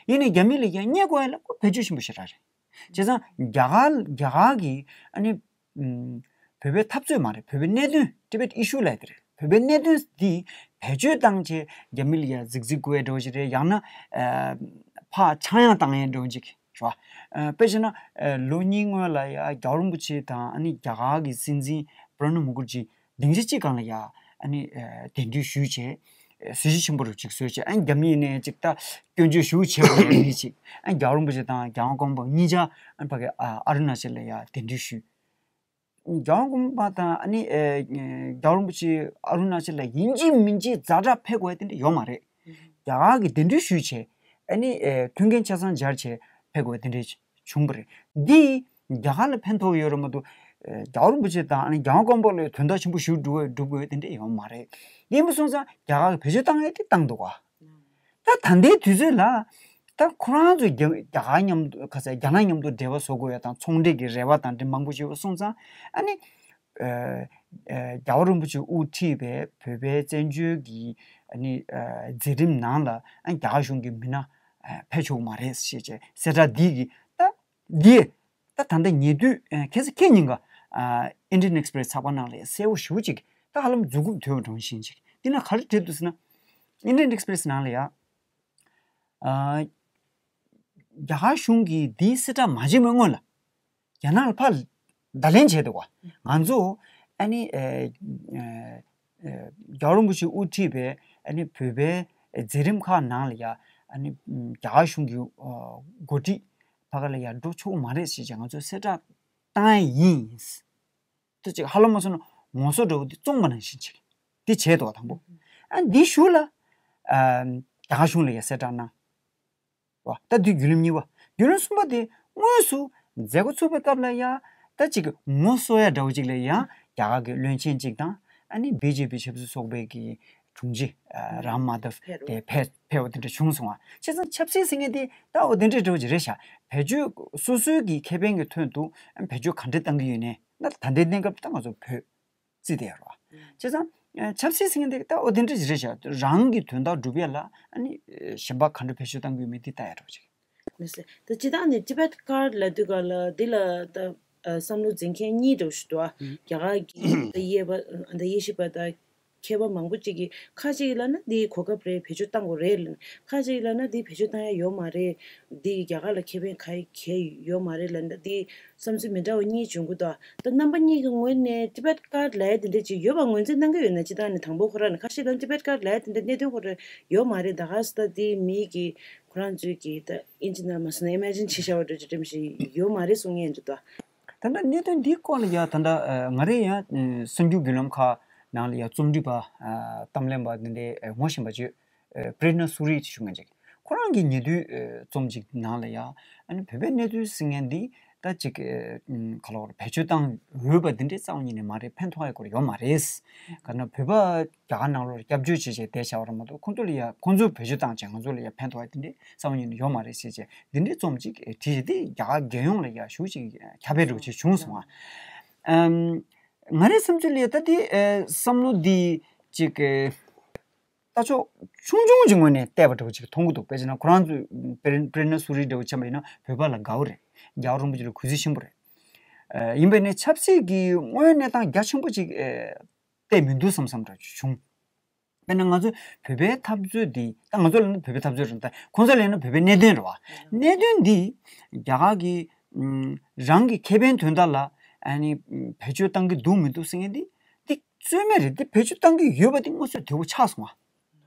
ཡིན་ནའི་རྒྱ་མི་ལ་ཡ་བསྙད་དགོས་ཡས་ལ་ཁོ་བེད་སྤྱོད་ཆེན་པོ་ཞེ་དྲག་རེད། བྱས་ཙང་རྒྱ་གར་རྒྱ་གར་གྱི་ཨ་ནི་ཨམ་བོད་པའི་འཐབ་རྩོད་མ་རེད། བོད་པའི་གནད་དོན་Tibet issue ལབ་དེ་རེད། བོད་པའི་གནད་དོན་འདི་བེད་སྤྱོད་བཏང་བྱས་རྒྱ་མི་ལ་ཡ་རྫིག་རྫིག་དགོས་འདྲ་བོ་ཞིག་རེད། ཡང་ན་ཨ་ཕར་ཆག་ཡང་བཏང་ཡས་འདྲ་བོ་ཅིག་རེད་བ། ཨ་དཔེ་བྱས་ན་ཨ་ལོ་གཉིས་སྔོན་ལ་ཡ་རྒྱལ་བ་རིན་པོ་ཆེ་དང་ཨ་ནི་རྒྱ་གར་གྱི་སྲིད་འཛིན་པྲ་ནབ་མུ་ཁར་ཇི་སྡིངས་ཆ་གཅིག་སྒང་ལ་ཡ་ཨ་ནི་ཨ་གདན་འདྲེན་ཞུས་བྱས་ཨ་གཟི་བརྗིད་ཆེན་པོ་རུ་ཅིག་བཟོས་བྱས། ཨ་ནི་རྒྱ་མི་ནས་ཅིག་ད་སྐྱོན་བརྗོད་ཞེ་པོ་བྱས་པ་རེད་མི་ཅིག་ཨ་ནི་རྒྱལ་བ་རིན་པོ་ཆེ་དང་རྒྱལ་དབང་ཀརྨ་པ་གཉིས་ཆ་ཨ་ནི་ཕ་གི་ཨ་ཨ་རུ་ན་ཅལ་ལ་ཡ་གདན་འདྲེན་ཞུས། རྒྱལ་བ་དགོངས་པ་དང་ཨ་ནི་ཨེ་རྒྱལ་བ་རིན་པོ་ཆེ་ཨ་རུ་ན་ཅལ་ལ་ཡིན་གཅིག་མིན་གཅིག་ཛ་དྲག་ཕེབས་དགོས་དེ་འདྲ་ཡོད་མ་རེད། རྒྱ་གར་གྱི་གདན་འདྲེན་ཞུས་བྱས་ཨ་ནི་ཨེ་མཐུན་རྐྱེན་ཆ་ཚང་སྦྱར་བྱས་ཕེབས་དགོས་དེ་འདྲ་བྱུང་བ་རེད། འདི་རྒྱ་གར་ལ་ཕན་ཐོགས་ཡོད་རེད་མ་གཏོགས་ཨེ་རྒྱལ་བ་རིན་པོ་ཆེ་དང་ཨ་ནི་རྒྱལ་བ་དགོངས་པ་ལ་དོན་དག་ཆེན་པོ་ཞིག་སྒྲུབ་སྒྲུབ་དགོས་དེ་འདྲ་ཡོད་མ་རེད། ཡིན་པ་སོང་ཙང་རྒྱ་གར་གྱི་བེད་སྤྱོད་བཏང་ཡས་དེ་བཏང་འདུག་ག་ད་ད་ལྟའི་དུས་ཚོད་ལ་ད་ཁོ་རང་ཚོས་རྒྱ་རྒྱ་གར་མཉམ་དུ་ཁ་ས་རྒྱ་ནག་མཉམ་དུ་འབྲེལ་བ་བཟོ་དགོས་ཡ་དང་ཚོང་འབྲེལ་གྱི་རེ་བ་དང་འདི་མང་པོ་ཞིག་ཡོད་པ་སོང་ཙང་ཨ་ནི་ཨ་ཨ་རྒྱལ་བ་རིན་པོ་ཆེ་དབུ་ཁྲིད་པའི་བོད་པའི་བཙན་བྱོལ་གྱི་ཨ་ནི་ཨ་མཛད་རིམ་ནང་ལ་ཨ་རྒྱ་གར་གཞུང་གི་མི་སྣ་ཨ་ཕེབས་ཆོག་མ་རེད་ཞེས་བྱས་གསལ་བསྒྲགས་འདི་གི་ད་འདི། ད་ད་ལྟ་ཉེ་དུས་ཁ་སང་ཁེ་ཉིན་ག་Indian Express་ཚགས་པར་ནང་ལ་གསལ་བོ་ཞེ་པོ་ཅིག་ད་ཧ་ལམ་མཛུབ་གུ་དོད་པ་འདྲ་བཞིན་ཅིག་འདི་ན་ག་རེ་བྲིས་འདུག་ཟེར་ན། Indian Express་ནང་ལ་ཡ། ཨ། རྒྱ་གར་གཞུང་གིས་འདིའི་གསལ་བསྒྲགས་མ་བྱས་པའི་སྔོན་ལ། རྒྱ་ནག་ལ་ཕར་བརྡ་ལན་བྱས་འདུག་ག་ང་ཚོ་ཨ་ནི་ཨེ་ཨེ་ཨེ་རྒྱལ་བ་རིན་པོ་ཆེ་དབུ་ཁྲིད་པའི་ཨ་ནི་བོད་པའི་མཛད་རིམ་ཁག་ནང་ལ་ཡ་ཨ་ནི་རྒྱ་གར་གཞུང་གི་ཨ་འགོ་ཁྲིད་ཕ་ག་ལ་ཡ་འགྲོ་ཆོག་མ་རེད་ཟེར་བྱས་ང་ཚོ་གསལ་བསྒྲགས་བཏང་ཡ་ཡིན། ད་ཅིག་ཧ་ལམ་མ་སོང་ན་ངོ་སོ་འདྲ་བོ་འདི་བཙོང་པ་ནང་བཞིན་ཅིག་འདི་བྱས་འདུག་ག་དང་པོ། ཨ་འདིའི་གཞུག་ལ་ཨ་རྒྱ་གར་གཞུང་ལ་ཡ་གསལ་བསྒྲགས་གནང་། བ། ད་འདི་བརྒྱུད་རིམ་གཉིས་པ། བརྒྱུད་རིམ་གསུམ་པ་དེ་དངོས་སུ་མཛད་སྒོ་ཚུགས་པའི་སྐབས་ལ་ཡ། ད་ཅིག་ངོ་གསོ་ཡ་འདྲ་བོ་ཅིག་ལ་ཡང་རྒྱ་གར་གྱི་བློན་ཆེན་ཅིག་དང་ཨ་ནི་བི་ཇེ་པི་ཆབ་སྲིད་ཚོགས་པའི་གི་དྲུང་ཆེ་ཨ་རམ་མ་དབ་དེ་ཕེབས་ཕེབས་པ་དེ་འདྲ་བྱུང་སོང་བ། བྱས་ཙང་ཆབ་སྲིད་ཟེར་མཁན་དེ་ད་འོ་དེ་འདྲའི་འདྲ་བོ་ཅིག་རེད་ཤག་བེད་སྤྱོད་སོ་སོའི་གི་ཁེ་ཕན་གྱི་དོན་དུ་བེད་སྤྱོད་ག་འདྲ་གཏང་གི་ཡོད་ནའི་ད་ད་ལྟའི་གནས་སྐབས་ད་ང་ཚོ་བོད། རྩིས་དེ་ཡོད་རེད་བ། བྱས་ཙང་ཆབ་སྲིད་ཟེར་མཁན་དེ་ད་འོ་དེ་འདྲ་ཞིག་རེད་ཤག་རང་གི་དོན་དག་སྒྲུབ་ཡ་ལ་ཨ་ནི་གཞན་པ་ག་འདྲ་བེད་སྤྱོད་གཏང་གི་ཡོད་མེད་དེ་ལྟ་ཡ་འདྲ་བོ་ཅིག་མི་སྲིད། ད་སྤྱིར་བཏང་ནས་ཊི་བེཊ་ཀཱཌ་ལབ་དུས་ག་ལ་འདི་ལ་ད་བསམ་བློ་འཛིན་མཁན་གཉིས་འདྲ་བོ་ཞིག་འདུག་ཨ། རྒྱ་གར་གྱི་ད་དབྱེ་བ་ད་དབྱེ་ཞིབ་པ་ད་མཁས་པ་མང་པོ་ཅིག་གིས་ཁ་ཅིག་ལབ་ན་འདི་གོ་སྐབས་རེད། བེད་སྤྱོད་གཏང་དགོས་རེད་ལབ། ཁ་ཅིག་ལབ་ན་འདི་བེད་སྤྱོད་གཏང་ཡ་ཡོད་མ་རེད། འདི་རྒྱ་གར་ལ་ཁེ་ཕན་ག་གལ་ཡོད་མ་རེད་ལབ་ན་འདི་བསམ་ཚུལ་མི་འདྲ་བ་གཉིས་བྱུང་གི་འདུག་ད་རྣམ་པ་གཉིས་ཀྱི་ངོས་ནས་ཊི་བེཊ་ཀཱཌ་ལབ་ཡ་དེ་འདྲ་ཅིག་ཡོད་པ་ངོས་འཛིན་གནང་གི་ཡོད་ན། སྤྱིར་བཏང་ནས་དང་པོ་ཁོ་རང་ནས་ཁ་ཤས་ལ་ཊི་བེཊ་ཀཱཌ་ལབ་ཡ་དེ་འདྲ་གནད་དོན་ཁོ་རང་ཡོད་མ་རེད། ད་ག་ས་ད་དེ་མི་གི་ཁོ་རང་ཚོའི་གི་ད་ཨིན་ཇི་ནང་མ་སོང་ན་ཨི་མེ་ཇིན་བྱེད་བྱ་བ་འདྲ་ཅིག་འདྲ་མི་ཞིག་ཡོད་མ་རེད་གསུང་ངེས་འདུག་ད། ད་ལྟ་གནད་དོན་འདིའི་སྐོར་ལ་ཡ་ད་ལྟ་ང་རེ་ཡང་གསར་འགྱུར་བརྒྱུད་ལམ་ཁག་ནང་ལ་ཡ་རྩོམ་སྒྲིག་པ་གཏམ་གླེང་པ་འདི་འདྲའི་ངོ་ཤེས་པ་ཅིག་ཨ་པྲེ་ན་སུ་རི་ཞུ་མཁན་ཅིག་ཁོ་རང་གི་ཉེ་དུས་ཨ་རྩོམ་ཅིག་ནང་ལ་ཡ། ཨ་ནི་བོད་པའི་གནས་ཚུལ་ཟེར་མཁན་འདི་ད་ཅིག་ཨ་ག་ལ་བར་བེད་སྤྱོད་བཏང་འོས་པ་འདི་འདྲའི་རྩ་བ་ཉིད་ནས་མ་རེད། ཕན་ཐོགས་ཡ་སྐོར་ཡོད་མ་རེད། ག་ན་བོད་པ་རྒྱ་གར་ནང་ལོགས་ལ་སྐྱབས་བཅོལ་བྱས་བྱས་བསྡད་བྱ་བ་རེད་མ་གཏོགས་ཁོང་ཚོ་ལ་ཡ་ཁོང་ཚོས་བེད་སྤྱོད་བཏང་བྱས་ང་ཚོ་ལ་ཡ་ཕན་ཐོགས་ཡ་འདི་འདྲའི་རྩ་བ་ཉིད་ནས་ཡོད་མ་རེད་ཟེར་བྱས་འདི་འདྲའི་རྩོམ་ཅིག་བྲིས་བྱས་འདི་རྒྱ་གར་རྒྱལ་ཡོངས་ལ་ཡ་ཞེ་པོ་ཅིག་ཁྱབ་སྤེལ་འདྲ་བོ་ཅིག་བྱུང་སོང་ང་། ཨམ། ང་རའི་བསམ་ཚུལ་ལ་ད་དེ་ཨེ་བསམ་བློ་འདི་ཅིག་ཨེ་ལྟ་ཕྱོགས་ཆུང་ཆུང་ཅིག་ངོས་ནས་བལྟས་པ་འདྲ་བོ་ཅིག་མཐོང་གི་འདུག་དཔེ་བྱས་ན་ཁོ་རང་ཚོས་པྲེ་པྲེ་ན་སུ་རི་འདྲ་བོ་འཆམ་པ་ཡིན་ན་བོད་པ་ལ་དགའ་བོ་རེད། རྒྱལ་བ་རིན་པོ་ཆེ་ལ་གུས་བརྩི་ཆེན་པོ་རེད། ཨེ་ཡིན་པས་ནས་ཆབ་སྲིད་ཀྱི་དངོས་ཡོད་གནས་སྟངས་རྒྱ་ཆེན་པོ་ཅིག་ཨེ་བལྟས་མི་འདུག་བསམ་བསམ་འདྲ་བྱུང་། དཔེར་ན་ང་ཚོ་བོད་པའི་འཐབ་རྩོད་འདི་ད་ང་ཚོ་ལ་ན་བོད་པའི་འཐབ་རྩོད་རེད། ད་ཁོང་ཚོ་ལ་ན་བོད་པའི་གནད་དོན་རེད་བ། གནད་དོན་འདི་རྒྱ་གར་གྱི་ཨམ་རང་གི་ཁེ་ཕན་དོན་དག་ལ་ཨ་ནི་ཨམ་བེད་སྤྱོད་བཏང་གི་འདུག་མི་འདུག་ཟེར་མཁན་འདི་འདི་རྩོད་མེད་རེད། འདི་བེད་སྤྱོད་བཏང་གི་ཡོད་པ་འདི་མངོན་གསལ་དོད་པོ་ཆགས་སོང་བ།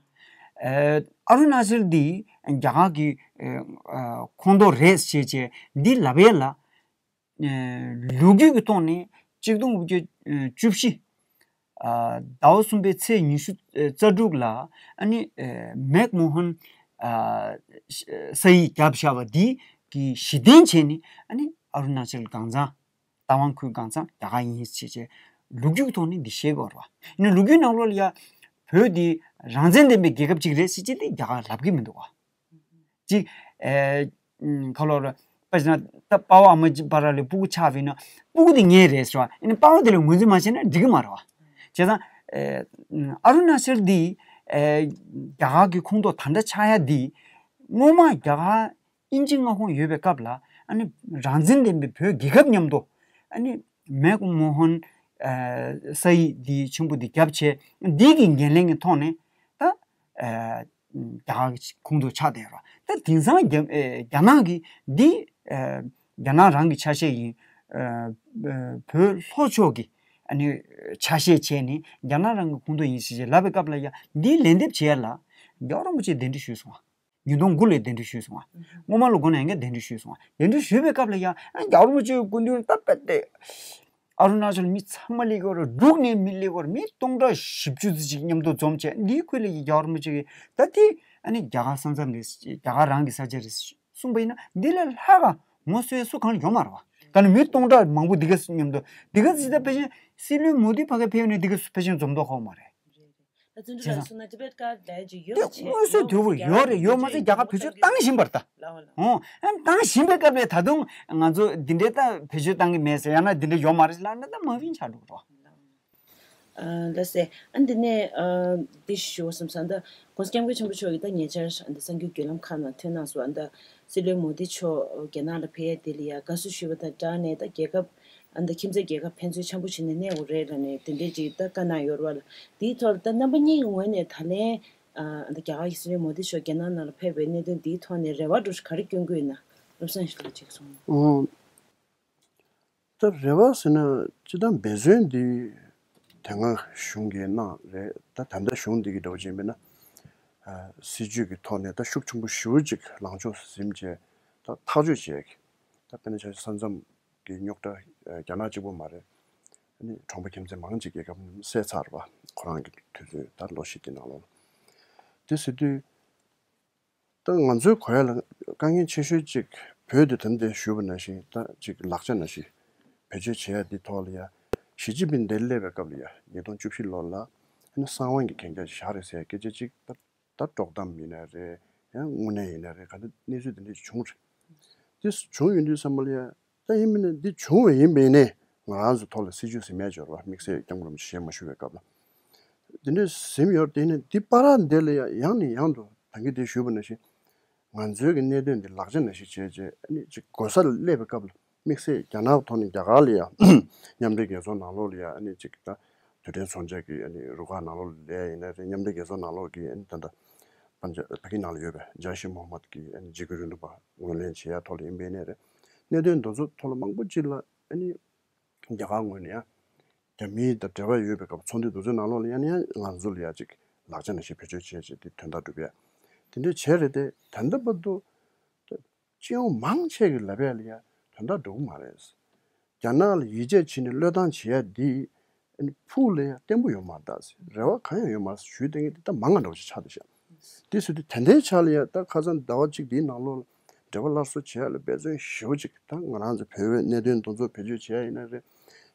ཨ་ཨ་རུ་ན་ཅལ་འདི་རྒྱ་གར་གྱི་ཨ་ཨ་ཁོངས་གཏོགས་རེད་ཞེས་བྱས་འདི་ལབ་ཡས་ལ། ཨ་ལོ་རྒྱུས་ཀྱི་ཐོག་ནས་གཅིག་སྟོང་དགུ་བརྒྱ་བཅུ་བཞི། ཨ་ཟླ་བ་གསུམ་པའི་ཚེས་ཉི་ཤུ་རྩ་དྲུག་ལ་ཨ་ནི་ཨ་མེག་མོ་ཧན་ཨ་ས་ཡིས་བརྒྱབ་བཞག་པ་འདི་གི་གཞི་རྟེན་བྱས་ནས་ཨ་ནི་ཨ་རུ་ན་ཅལ་གང་ཚང་རྟ་དབང་ཁུལ་གང་ཚང་རྒྱ་གར་ཡིན་ཞེས་བྱས་ལོ་རྒྱུས་ཀྱི་ཐོག་ནས་འདི་བཤད་དགོས་རེད་བ། ཡིན་ན་ལོ་རྒྱུས་ནང་ལོགས་ལ་ཡ་བོད་འདི་རང་བཙན་ལྡན་པའི་རྒྱལ་ཁབ་ཅིག་རེད་ཟེར་གྱི་འདི་རྒྱ་གར་ལབ་ཀྱི་མི་འདུག་བ། ཅིག་ཨེ་ཁ་ལོ་ར་པ་ཅི་ན་ད་པ་ཝ་ཨ་མ་ཅི་པ་ར་ལས་སྤུ་གུ་ཆགས་པ་ཡིན་ན་སྤུ་གུ་དེ་ངའི་རེད་ཟེར་བ། ཡིན་ན་པ་ཝ་དེ་ལ་ངོས་འཛིན་མ་བྱས་ན་འགྲིག་གི་མ་རེད་བ། བྱས་ཙང་ཨེ་ཨ་རུ་ན་ཅལ་འདི་ཨེ་རྒྱ་གར་གྱི་ཁོངས་གཏོགས་ད་ལྟ་ཆགས་ཡ་འདི་སྔོན་མ་རྒྱ་གར་དབྱིན་ཇི་མངའ་ཁོངས་ཡོད་པའི་སྐབས་ལ་ཨ་ནི་རང་བཙན་ལྡན་པའི་བོད་རྒྱལ་ཁབ་མཉམ་དུ་ཨ་ནི་མེག་མོ་ཧོན་ཨ་ས་ཡིས་འདི་ཆེན་པོ་འདི་བརྒྱབ་བྱས་འདི་གི་འགན་ལེན་གྱི་ཐོག་ནས་ད་ཨ་རྒྱ་གར་གྱི་ཁོངས་གཏོགས་ཆགས་བསྡད་ཡོད་རེད། ད་དེང་སང་རྒྱ་ཨེ་རྒྱ་ནག་གིས་འདི་ཨ་རྒྱ་ནག་རང་གི་ཆ་ཤས་ཡིན། ཨ་ཨ་བོད་ལྷོ་ཕྱོགས་ཀྱི་ཨ་ནི་ཆ་ཤས་བྱས་ནས་རྒྱ་ནག་རང་གི་ཁོངས་གཏོགས་ཡིན་ཞེས་ལབ་པའི་སྐབས་ལ་ཡ་འདིའི་ལན་འདེབས་བྱེད་ཡ་ལ་རྒྱལ་བ་རིན་པོ་ཆེས་གདན་འདྲེན་ཞུས་སོང་བ། ཉིས་སྟོང་དགུ་ལོའི་གདན་འདྲེན་ཞུས་སོང་བ། སྔོན་མ་ལོ་དགུ་ནས་ཡང་བསྐྱར་གདན་འདྲེན་ཞུས་སོང་བ། གདན་འདྲེན་ཞུས་པའི་སྐབས་ལ་ཡང་ཨ་རྒྱལ་བ་རིན་པོ་ཆེའི་སྐུ་མདུན་ལ་ད་དཔེ་དེ། ཨ་རུ་ན་ཅལ་མི་ཚང་མ་སླེབས་ཀྱི་ཡོད་རེད། འབྲུག་ནས་མི་སླེབས་ཀྱི་ཡོད་རེད། མི་སྟོང་ཕྲག་བཞི་བཅུ་ཙམ་ཅིག་མཉམ་དུ་འཛོམས་བྱས། འདིའི་ཁུལ་ལ་ཡི་རྒྱ་གར་མི་གཅིག་གིས་ད་དེ་ཨ་ནི་རྒྱ་གར་ས་མཚམས་རེད། རྒྱ་གར་རང་གི་ས་ཆ་རེད་གསུངས་པ་ཡིན་ན། འདི་ལས་ལྷག་ག་ངོ་སོ་སོ་གང་ཡོད་མ་རེད་བ། ད་ནི་མི་སྟོང་ཕྲག་མང་པོ་འདི་ག་མཉམ་དུ་འདི་ག་ཅིག་ད་ཕལ་ཆེར་སྲིད་བློན་མོ་དི་ཕ་གི་ཕེབས་ནས་འདི་ག་ཕལ་ཆེར་འཛོམས་མདོག་ཁ་པོ་མ་རེད། ད་བརྩོན་འགྲུས་ལགས་སོང་ན་ཊི་བེཊ་ཀ་ལས་ཀྱི་ཡོད་པ་བྱས། དངོས་སུ་དུས་བབ་ཡོད་རེད། ཡོད་མ་ཚད་རྒྱ་གར་བེད་སྤྱོད་བཏང་བཞིན་པ་རེད་ད། ལའོ་ལའོ། ཨོ། ཨ་བཏང་བཞིན་པའི་སྐབས་ལ་ད་དུང་ང་ཚོ་འདི་འདྲའི་ད་བེད་སྤྱོད་བཏང་གི་མེད་ཟེར། ཡང་ན་འདི་འདྲ་ཡོད་མ་རེད་ལབ་ན་ད་མ་བིན་ཆགས་འགྲོ་གི་རེད། ལགས་སེ། ཨ་འདི་ནས་ཨ་འདི་ཞུ་བསམ་ས། ཨ་ད་༸གོང་ས་༸སྐྱབས་མགོན་ཆེན་པོ་མཆོག་གིས་ད་ཉེ་ཆར་ཨ་ད་གསར་འགྱུར་བརྒྱུད་ལམ་ཁག་ནང་ཐོན་གནང་སོང་། ཨ་ད་སྲིད་བློན་མོ་དི་མཆོག་རྒྱ་ནག་ལ་ཕེབས་ཡ་དེ་ལ་ཡ་དགའ་བསུ་ཞུས་པ་དང་སྦྲགས་ནས། ད་རྒྱལ་ཁབ་ཨ་ད་ཁྱིམ་མཚེས་རྒྱལ་ཁབ་ཕན་ཚུན་འཆམ་པོ་བྱས་ནས་གནས་དགོས་རེད་ལབ་ནས་དེ་འདྲས་ཅིག་ད་བཀའ་གནང་ཡོད་རེད་བ། དེའི་ཐོག་ལ་ད་རྣམ་པ་གཉིས་ཀྱི་ངོས་ནས་ད་ལན་ཨ་ད་རྒྱ་གར་གྱི་སྲིད་བློན་མོ་དི་མཆོག་རྒྱ་ནག་ནང་ལ་ཕེབས་པའི་གནད་དོན་འདིའི་ཐོག་ནས་རེ་བ་འདྲ་ག་རེ་བསྐྱོན་གྱི་ཡོད་ན། བློ་བཟང་ཡེ་ཤེས་ལགས་ཅིག་གསུངས། ཨོ། ད་རེ་བ་ཟེར་ན་སྤྱིར་བཏང་འབད་བརྩོན་འདི་དེ་སྔ་གཞུང་གིས་གནང་རེད། ད་ད་ལྟ་གཞུང་འདི་གི་འདྲ་བོ་ཅིག་ཡིན་པས་ན། ཨ་སྲིད་ཇུས་ཀྱི་ཐོག་ནས་ད་ཤུགས་ཆེན་པོ་ཞེ་པོ་ཅིག་ལངས་ཕྱོགས་ཟིན་བྱས་ད་ཐག་གཅོད་བྱས་ཀྱི། ད་དཔེར་ན་ཆ་བཞག་ས་མཚམས་ཀྱི་རྙོག་དྲ་ཨ་རྒྱ་ནག་གཅིག་པོ་མ་རེད། ཨ་ནི་གྲོང་པ་ཁྱིམ་མཚེས་མང་ཅིག་རྒྱལ་ཁབ་སེལ་ཚར་བ། ཁོ་རང་གི་དུས་ཚོད་ད་ལོ་བཞི་དེ་ནང་ལོགས་ལ། དེ་ཟེར་དུས། ད་ང་ཚོའི་གོ་ཡ་ལ་དཀའ་ངལ་ཆེ་ཤོས་གཅིག་བོད་དུ་དེ་འདྲ་ཞུས་པ་ནང་བཞིན་ད་ཅིག་ལག་ཆ་ནང་བཞིན་བེད་སྤྱོད་བྱེད་ཡ་འདི་ཐོག་ལ་ཡ། ཞི་ཅིན་ཕིང་འདིར་སླེབས་པའི་སྐབས་ལ་ཡ་ཉིས་སྟོང་བཅུ་བཞི་ལོ་ལ་ཨ་ནི་གསང་བ་གི་གན་རྒྱ་ཞིག་བཞག་རེད་ཟེར་ཡ་སྐད་ཆ་གཅིག་ད་ད་དཀྲོག་གཏམ་ཡིན་ན་རེད། ཡང་དངོས་གནས་ཡིན་ན་རེད། ག་འདྲ་གནས་ཚུལ་འདི་འདྲ་ཅིག་བྱུང་རེད། འདི་བྱུང་ཡོང་དུས་ཙམ་པ་ལ་ཡ། ད་ཡིན་མིན་ན་འདི་བྱུང་བ་ཡིན་པས་ནས་ང་རང་ཚོ་ཐོག་ལ་སྲིད་ཇུས་ཟིན་མེད་འབྱོར་བ་དམིགས་བསལ་སྐྱབས་མགོན་རིན་པོ་ཆེ་ཞལ་མ་བཞུགས་པའི་སྐབས་ལ། འདི་འདྲའི་ཟིན་ཡོད་དེ་ནི་འདི་བར་འདི་ལ་ཡང་ནས་ཡང་དུ་ད་གིན་དེ་ཞུས་པ་ནང་བཞིན་ང་ཚོའི་གི་གནད་དོན་འདི་ལག་ཆ་ནང་བཞིན་བྱས་རྗེས་ཨ་ནི་ཅིག་གོ་ས་ལ་སླེབས་པའི་སྐབས་ལ་དམིགས་བསལ་རྒྱ་ནག་ཐོག་ནས་རྒྱ་གར་ལ་ཡང་མཉམ་འབྲེལ་རྒྱལ་ཚོགས་ནང་ལོགས་ལ་ཡང་ཨ་ནི་ཅིག་ད་རྡུལ་ཕྲན་ཚོང་རྒྱག་གི་ཨ་ནི་རུ་ཁག་ནང་ལོགས་ལ་ལས་ཡིན་ན་རེད། མཉམ་འབྲེལ་རྒྱལ་ཚོགས་ནང་ལོགས་ཀྱི་ཨ་ནི་ད་ལྟ་པན་ཇ་ཕ་གི་ནང་ལ་ཡོད་པའི་ཇའི་ཤི་མོ་ཧམ་མད་ཀྱི་ཨ་ནི་འཇིགས་སྐུལ་རིང་ལུགས་པ་ངོས་ལེན་བྱེད་ཡ་ཐོག་ལ་ཡིན་པས་ནས་རེད། གནད་དོན་འདི་ཚོ་ཐོག་ལ་མང་པོ་ཅིག་ལ་ཨ་ནི་རྒྱ་གར་ངོས་ནས་ཡང་རྒྱ་མི་དང་འབྲེལ་བ་ཡོད་པའི་སྐབས་ཚོགས་འདུ་འདི་ཚོའི་ནང་ལོགས་ལ་ཡང་ནས་ཡང་ང་ཚོ་ལ་ཡ་ཅིག་ལག་ཆ་ནང་བཞིན་བེད་སྤྱོད་བྱས་བྱས་ཏེ་དོན་དག་སྒྲུབ་ཡ་དེ་འདྲ་བྱས་རེད་དེ། ད་ལྟ་བར་དུ་སྤྱི་ཡོངས་མང་ཆེ་གི་ལབ་ཡ་ལ་ཡ་དོན་དག་འགྲོ་གི་མ་རེད། རྒྱ་ནག་ལ་ཡིད་ཆེས་བྱས་ནས་བློས་བཏང་བྱེད་ཡ་འདི་ཨ་ནི་ཕུགས་ལ་ཡ་བརྟན་པོ་ཡོད་མ་རེད་ད་ཟེར། རེ་བ་གང་ཡང་ཡོད་མ་རེད་ཟེར་ཞུས་བསྡད་མཁན་འདི་ད་མང་ང་འདྲ་བོ་ཅིག་ཆགས་བསྡད་ཤག་དེ་ཟེར་དུས་དེ་འདྲའི་ཆ་ལ་ཡ་ད་ཁ་སང་ཟླ་བ་གཅིག་འདིའི་ནང་ལོགས་ལ་འབྲེལ་བ་སླར་གསོ་བྱེད་ཡ་ལ་འབད་བརྩོན་ཞེ་པོ་ཅིག་ད་ང་རང་ཚོ་བོད་པའི་གནད་དོན་འདི་ཚོ་བེད་སྤྱོད་བྱེད་ཡ་ཡིན་ན་རེད།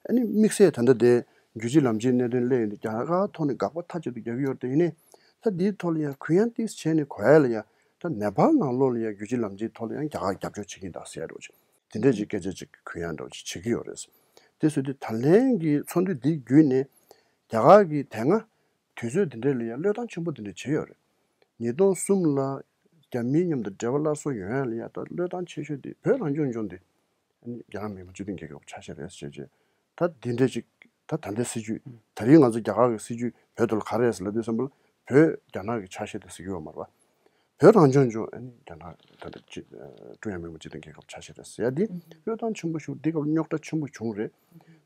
ཨ་ནི་དམིགས་བསལ་ད་ལྟ་དེ་རྒྱལ་སྤྱིའི་ལམ་སྤྱིའི་གནད་དོན་སླེབས་ཡོང་དུས་རྒྱ་གར་ཐོག་ནས་དགག་པ་མཐའ་གཅིག་ཏུ་རྒྱག་གི་ཡོད་རེད་དེ། ཡིན་ནའི་ད་འདིའི་ཐོག་ལ་ཡ་གུ་ཡངས་ཏོག་ཙམ་བྱས་ནས་གོ་ཡ་ལ་ཡ་ད་ནེ་པཱལ་ནང་ལོགས་ལ་ཡ་རྒྱལ་སྤྱིའི་ལམ་སྤྱིའི་ཐོག་ལ་ཡང་རྒྱ་གར་རྒྱབ་སྐྱོར་བྱེད་ཀྱི་ཡིན་ད་ཟེར་ཡ་འདྲ་བོ་ཅིག་དེ་འདྲས་ཅིག་སྐད་ཆ་ཅིག་གུ་ཡངས་འདྲ་བོ་ཅིག་བྱེད་ཀྱི་ཡོད་རེད། དེ་བཟོས་དུས་ད་ལན་གྱི་ཚོགས་འདུ་འདི་བརྒྱུད་ནས་རྒྱ་གར་གྱིས་དེ་སྔ་དུས་ཚོད་འདི་འདྲས་ལ་ཡང་བློས་བཏང་ཆེན་པོ་འདི་འདྲས་བྱས་ཡོད་རེད། ཉིས་སྟོང་གསུམ་ལ་རྒྱ་མིའི་མཉམ་དུ་འབྲེལ་བ་སླར་གསོ་ཡོང་ཡ་ལ་ཡང་ད་བློས་བཏང་ཆེ་ཤོས་དེ་བོད་རང་སྐྱོང་ལྗོངས་དེ་ཨ་ནི་རྒྱ་ནག་མི་དམངས་སྤྱི་མཐུན་རྒྱལ་ཁབ་ཆ་ཤས་རེད་ཟེར་བྱས། ད་འདི་འདྲས་ཅིག་ད་ད་ལྟའི་སྲིད་ཇུས་ད་རིང་ང་ཚོ་རྒྱ་གར་གྱི་སྲིད་ཇུས་བོད་དུ་ལ་ག་རེ་རེད་ཟེར་ལབ་དུས་ཙམ་པ་ལ་བོད་རྒྱ་ནག་གི་ཆ་ཤས་དེ་ཟེར་གྱི་ཡོད་མ་རེད་པ། བོད་རང་སྐྱོང་ལྗོངས་ཨ་ནི་རྒྱ་ནག་ད་ལྟ་སྤྱི་ཀྲུང་དབྱང་མི་དམངས་སྤྱི་མཐུན་རྒྱལ་ཁབ་ཆ་ཤས་རེད་ཟེར་ཡ་འདི་བློས་བཏང་ཆེན་པོ་ཞིག་འདི་སྐབས་རྙོག་དྲ་ཆེན་པོ་བྱུང་རེད།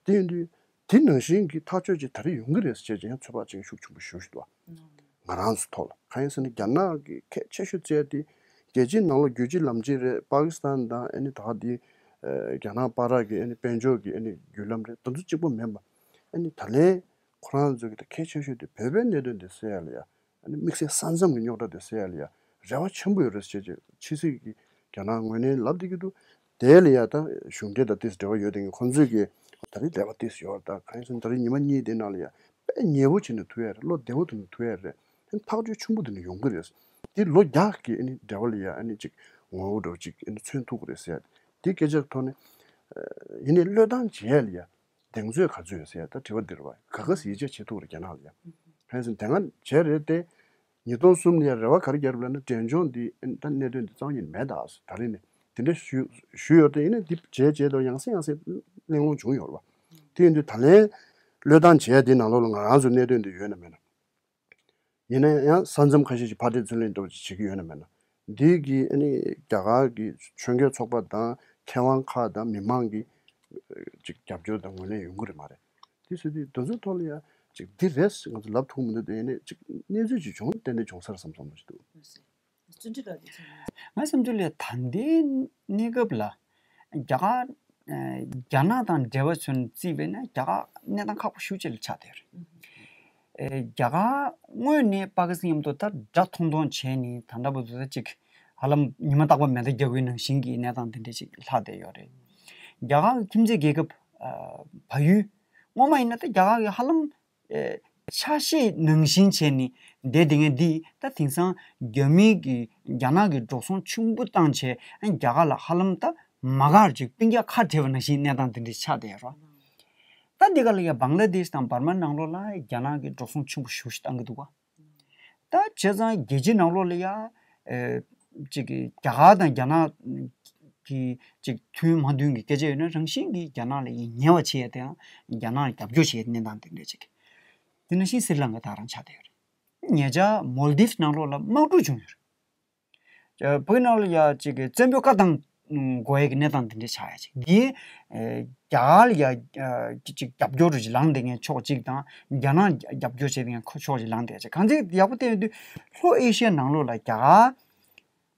དེ་ཡིན་དུས་དེ་ནང་བཞིན་གྱི་ཐག་གཅོད་ཅིག་ད་རེས་ཡོང་གི་རེད་ཟེར་བྱས་ཀྱི་ཡང་ཚོད་དཔག་བྱེད་མཁན་ཤུགས་ཆེན་པོ་ཞེ་པོ་ཞིག་འདུག་ང་རང་ཚོ་ཐོག་ལ་གང་ཡིན་ཟེར་ན་རྒྱ་ནག་གི་གལ་ཆེ་ཤོས་བརྩི་ཡ་དེ་རྒྱལ་སྤྱིའི་ནང་ལོགས་རྒྱལ་སྤྱིའི་ལམ་སྤྱི་རེད། པ་ཀི་སི་ཐན་དང་ཨ་ནི་ད་ག་དེ་རྒྱ་ནག་བར་གྱི་ཨ་ནི་དཔལ་འབྱོར་གྱི་ཨ་ནི་བརྒྱུད་ལམ་རེད། དེ་ཚོ་གཅིག་པོ་མིན་པ་ཨ་ནི་ད་ལན་ཁོ་རང་ཚོ་གི་ད་གལ་ཆེ་ཤོས་དེ་བོད་པའི་གནད་དོན་དེ་སེལ་ཡ་ལ་ཡ། ཨ་ནི་དམིགས་བསལ་ས་མཚམས་ཀྱི་རྙོག་དྲ་དེ་སེལ་ཡ་ལ་ཡ་རེ་བ་ཆེན་པོ་ཡོད་རེད་ཟེར་བྱས་ཕྱི་སྲིད་ཀྱི་རྒྱ་ནག་ངོས་ནས་ལབ་བསྡད་ཀྱི་འདུག་དེ་ལ་ཡ་ད་གཞུང་འབྲེལ་དང་ཏོག་ཙམ་འབྲེལ་བ་ཡོད་དེ་ཁོང་ཚོས་ཀྱི་ད་རེས་འབྲེལ་བ་ཏོག་ཙམ་ཡོད་རེད། ད་གང་ཡིན་ཟེར་ན་ད་རེས་ཉི་མ་གཉིས་དེ་ནང་ལ་ཡ་དཔེ་ཉེ་བོ་བྱས་ནས་ཐུག་ཡ་རེད། བློ་བདེ་བོ་ཐོག་ནས་ཐུག་ཡ་རེད། ཨ་ནི་ཐག་གཅོད་ཆེན་པོ་དེ་ནས་ཡོང་གི་རེད། དེ་ལོ་བརྒྱ་གི་ཨ་ནི་འབྲེལ་བ་ལ་ཡ་ཨ་ནི་ཅིག་ངོ་བོ་འདྲ་བོ་ཅིག་ཨ་ནི་མཚོན་ཐུབ་ཀྱི་རེད་ཟེར་ཡ་དེ་སྐད་ཆ་ཐོག་ནས་ཡིན་ནའི་བློས་བཏང་བྱེད་ཡ་ལ་ཡ། གདེང་ཚོད་ག་ཚོད་ཡོད་ཟེར་ཡ་ད་དྲི་བ་འདི་རེད་བ། ག་ག་ཟེ་ཡིད་ཆེས་བྱེད་ཐུབ་རེད་རྒྱ་ནག་ལ་ཡ། ཕན་ཚུན་དེ་སྔ་བྱས་རེད་དེ། ཉིས་སྟོང་གསུམ་ལ་ཡ་རེ་བ་ག་རེ་རྒྱག་རེད་ལབ་ན་འབྲས་ལྗོངས་འདི་ད་གནད་དོན་འདི་རྩ་བ་ཉིད་མེད་ད་ཟེར། ད་རེས་ནས་དེ་འདྲ་ཞུ་ཞུས་ཡོད་དེ། ཡིན་ནའི་འདི་བྱས་བྱས་དང་ཡང་སེ་ཡང་སེ་གླེང་སློང་བྱུང་ཡོད་རེད་བ། དེ་ཡིན་དུས་ད་ལན་བློས་བཏང་བྱས་དེ་ནང་ལོགས་ལ་ང་རང་ཚོ་གནད་དོན་འདི་ཡོད་ན་མེད་ན། ཡིན་ན་ཡང་ས་མཚམས་ཁ་ཤས་ཤིག་ཕར་འདྲེ་ཚུར་ལེན་འདྲ་བོ་ཅིག་བྱེད་ཀྱི་ཡོད་ན་མེད་ན། འདི་གི་ཨ་ནི་རྒྱ་གར་གྱི་ཆོས་མགོན་ཚོགས་པ་དང་མཁས་དབང་ཁག་དང་མི་མང་གི་ཅིག་རྒྱབ་སྐྱོར་དང་ངོས་ལེན་ཡོང་གི་རེད་མ་རེད། དེ་ཟེར་དུས་དེ་ཚོའི་ཐོག་ལ་ཡང་ཅིག་འདི་རེད་ང་ཚོ་ལབ་ཐུབ་མི་འདུག་དེ་ཡིན་ནའི་ཅིག་གནས་ཚུལ་ཅིག་བྱུང་ཏན་ཏན་བྱུང་ས་རེད་བསམ་བསམ་བློ་ཞིག་འདུག་བརྩོན་འགྲུས་ལགས་འདི་ཚོ། ང་བསམ་ཚུལ་ལ་ད་ལྟའི་གནས་སྐབས་ལ་རྒྱ་གར་ རྒྱ་ནག་དང་འབྲེལ་བ་བྱུང་བརྩིས་པས་ན་རྒྱ་གར་གནས་སྟངས་ཁག་པོ་ཤུགས་ཆེ་ལ་ཆགས་བསྡད་ཡོད་རེད། རྒྱ་གར་དངོས་ནས་པ་ཀི་སི་ཐན་མཉམ་དུ་ད་དགྲ་མཐོང་མཐོང་བྱས་ནས་ད་ལྟ་བར་དུ་ད་ཅིག་ཧ་ལམ་ཉི་མ་རྟག་པར་མེ་མདའ་རྒྱག་པའི་ནང་བཞིན་གྱི་གནས་སྟངས་དེ་འདྲ་ཅིག་ལྷག་བསྡད་ཡོད་རེད། རྒྱ་གར་གྱི་ཁྱིམ་མཚེས་རྒྱལ་ཁབ་བལ་ཡུལ་སྔོན་མ་ཡིན་ན་ད་རྒྱ་གར་གྱི་ཧ་ལམ་ཆ་ཤས་ནང་བཞིན་བྱས་ནས་བསྡད་བསྡད་མཁན་འདི་ད་དེང་སང་རྒྱ་མི་གི་རྒྱ་ནག་གི་འགྲོ་སོང་ཆེན་པོ་བཏང་བྱས་རྒྱ་གར་ལ་ཧ་ལམ་ད་མ་གར་ཅིག་སྤུན་ཀྱག་ཁ་བྲལ་བ་ནང་བཞིན་གནས་སྟངས་དེ་འདྲ་ཆགས་བསྡད་ཡོད་རེད། ད་འདི་ག་ལ་ཡ་བང་ལ་དེཤ་དང་འབར་མ་ནང་ལོགས་ལ་རྒྱ་ནག་གི་འགྲོ་སོང་ཆེན་པོ་ཞེ་པོ་ཞིག་བཏང་གི་འདུག་ག་ད་བྱས་ཙང་རྒྱལ་སྤྱིའི་ནང་ལོགས་ལ་ཡ་ཨེ་ཅིག་གི་རྒྱ་གར་དང་རྒྱ་ནག་གི་ཅིག་མཐུན་མ་མཐུན་གྱི་སྐད་ཆ་ཡོད་ན་རང་བཞིན་གྱིས་རྒྱ་ནག་ལ་ཡ་ཉེ་བ་བྱེད་ཡ་དེའང་རྒྱ་ནག་ལ་རྒྱབ་སྐྱོར་བྱེད་ཡ་གནས་སྟངས་དེ་འདྲ་ཅིག་དེ་ནང་བཞིན་སི་རི་ལང་ཀ་ད་རང་ཆགས་བསྡད་ཡོད་རེད། ཉེ་ཆར་མོལ་དིབ་ནང་ལོགས་ལ་དམག་འཁྲུག་བྱུང་ཡོད་རེད། བོད་ནང་ལ་ཡ་ཅིག་གི་བཙན་པོའི་བཀའ་དང་འགོ་ཡ་གི་གནས་སྟངས་དེ་འདྲ་ཆགས་ཡ་ཅིག་འདིའི་རྒྱ་གར་ལ་ཡ་ཅིག་རྒྱབ་སྐྱོར་རུ་ཅིག་ལངས་བསྡད་མཁན་ཕྱོགས་གཅིག་དང་རྒྱ་ནག་རྒྱབ་སྐྱོར་བྱེད་བསྡད་མཁན་ཕྱོགས་གཅིག་ལངས་བསྡད་ཡ་ཅིག་གང་ཅིག་ཡག་པོ་བལྟས་ཡོང་དུས་ལྷོ་ཨེ་ཤི་ཡ་ནང་ལོགས་ལ་རྒྱ་གར་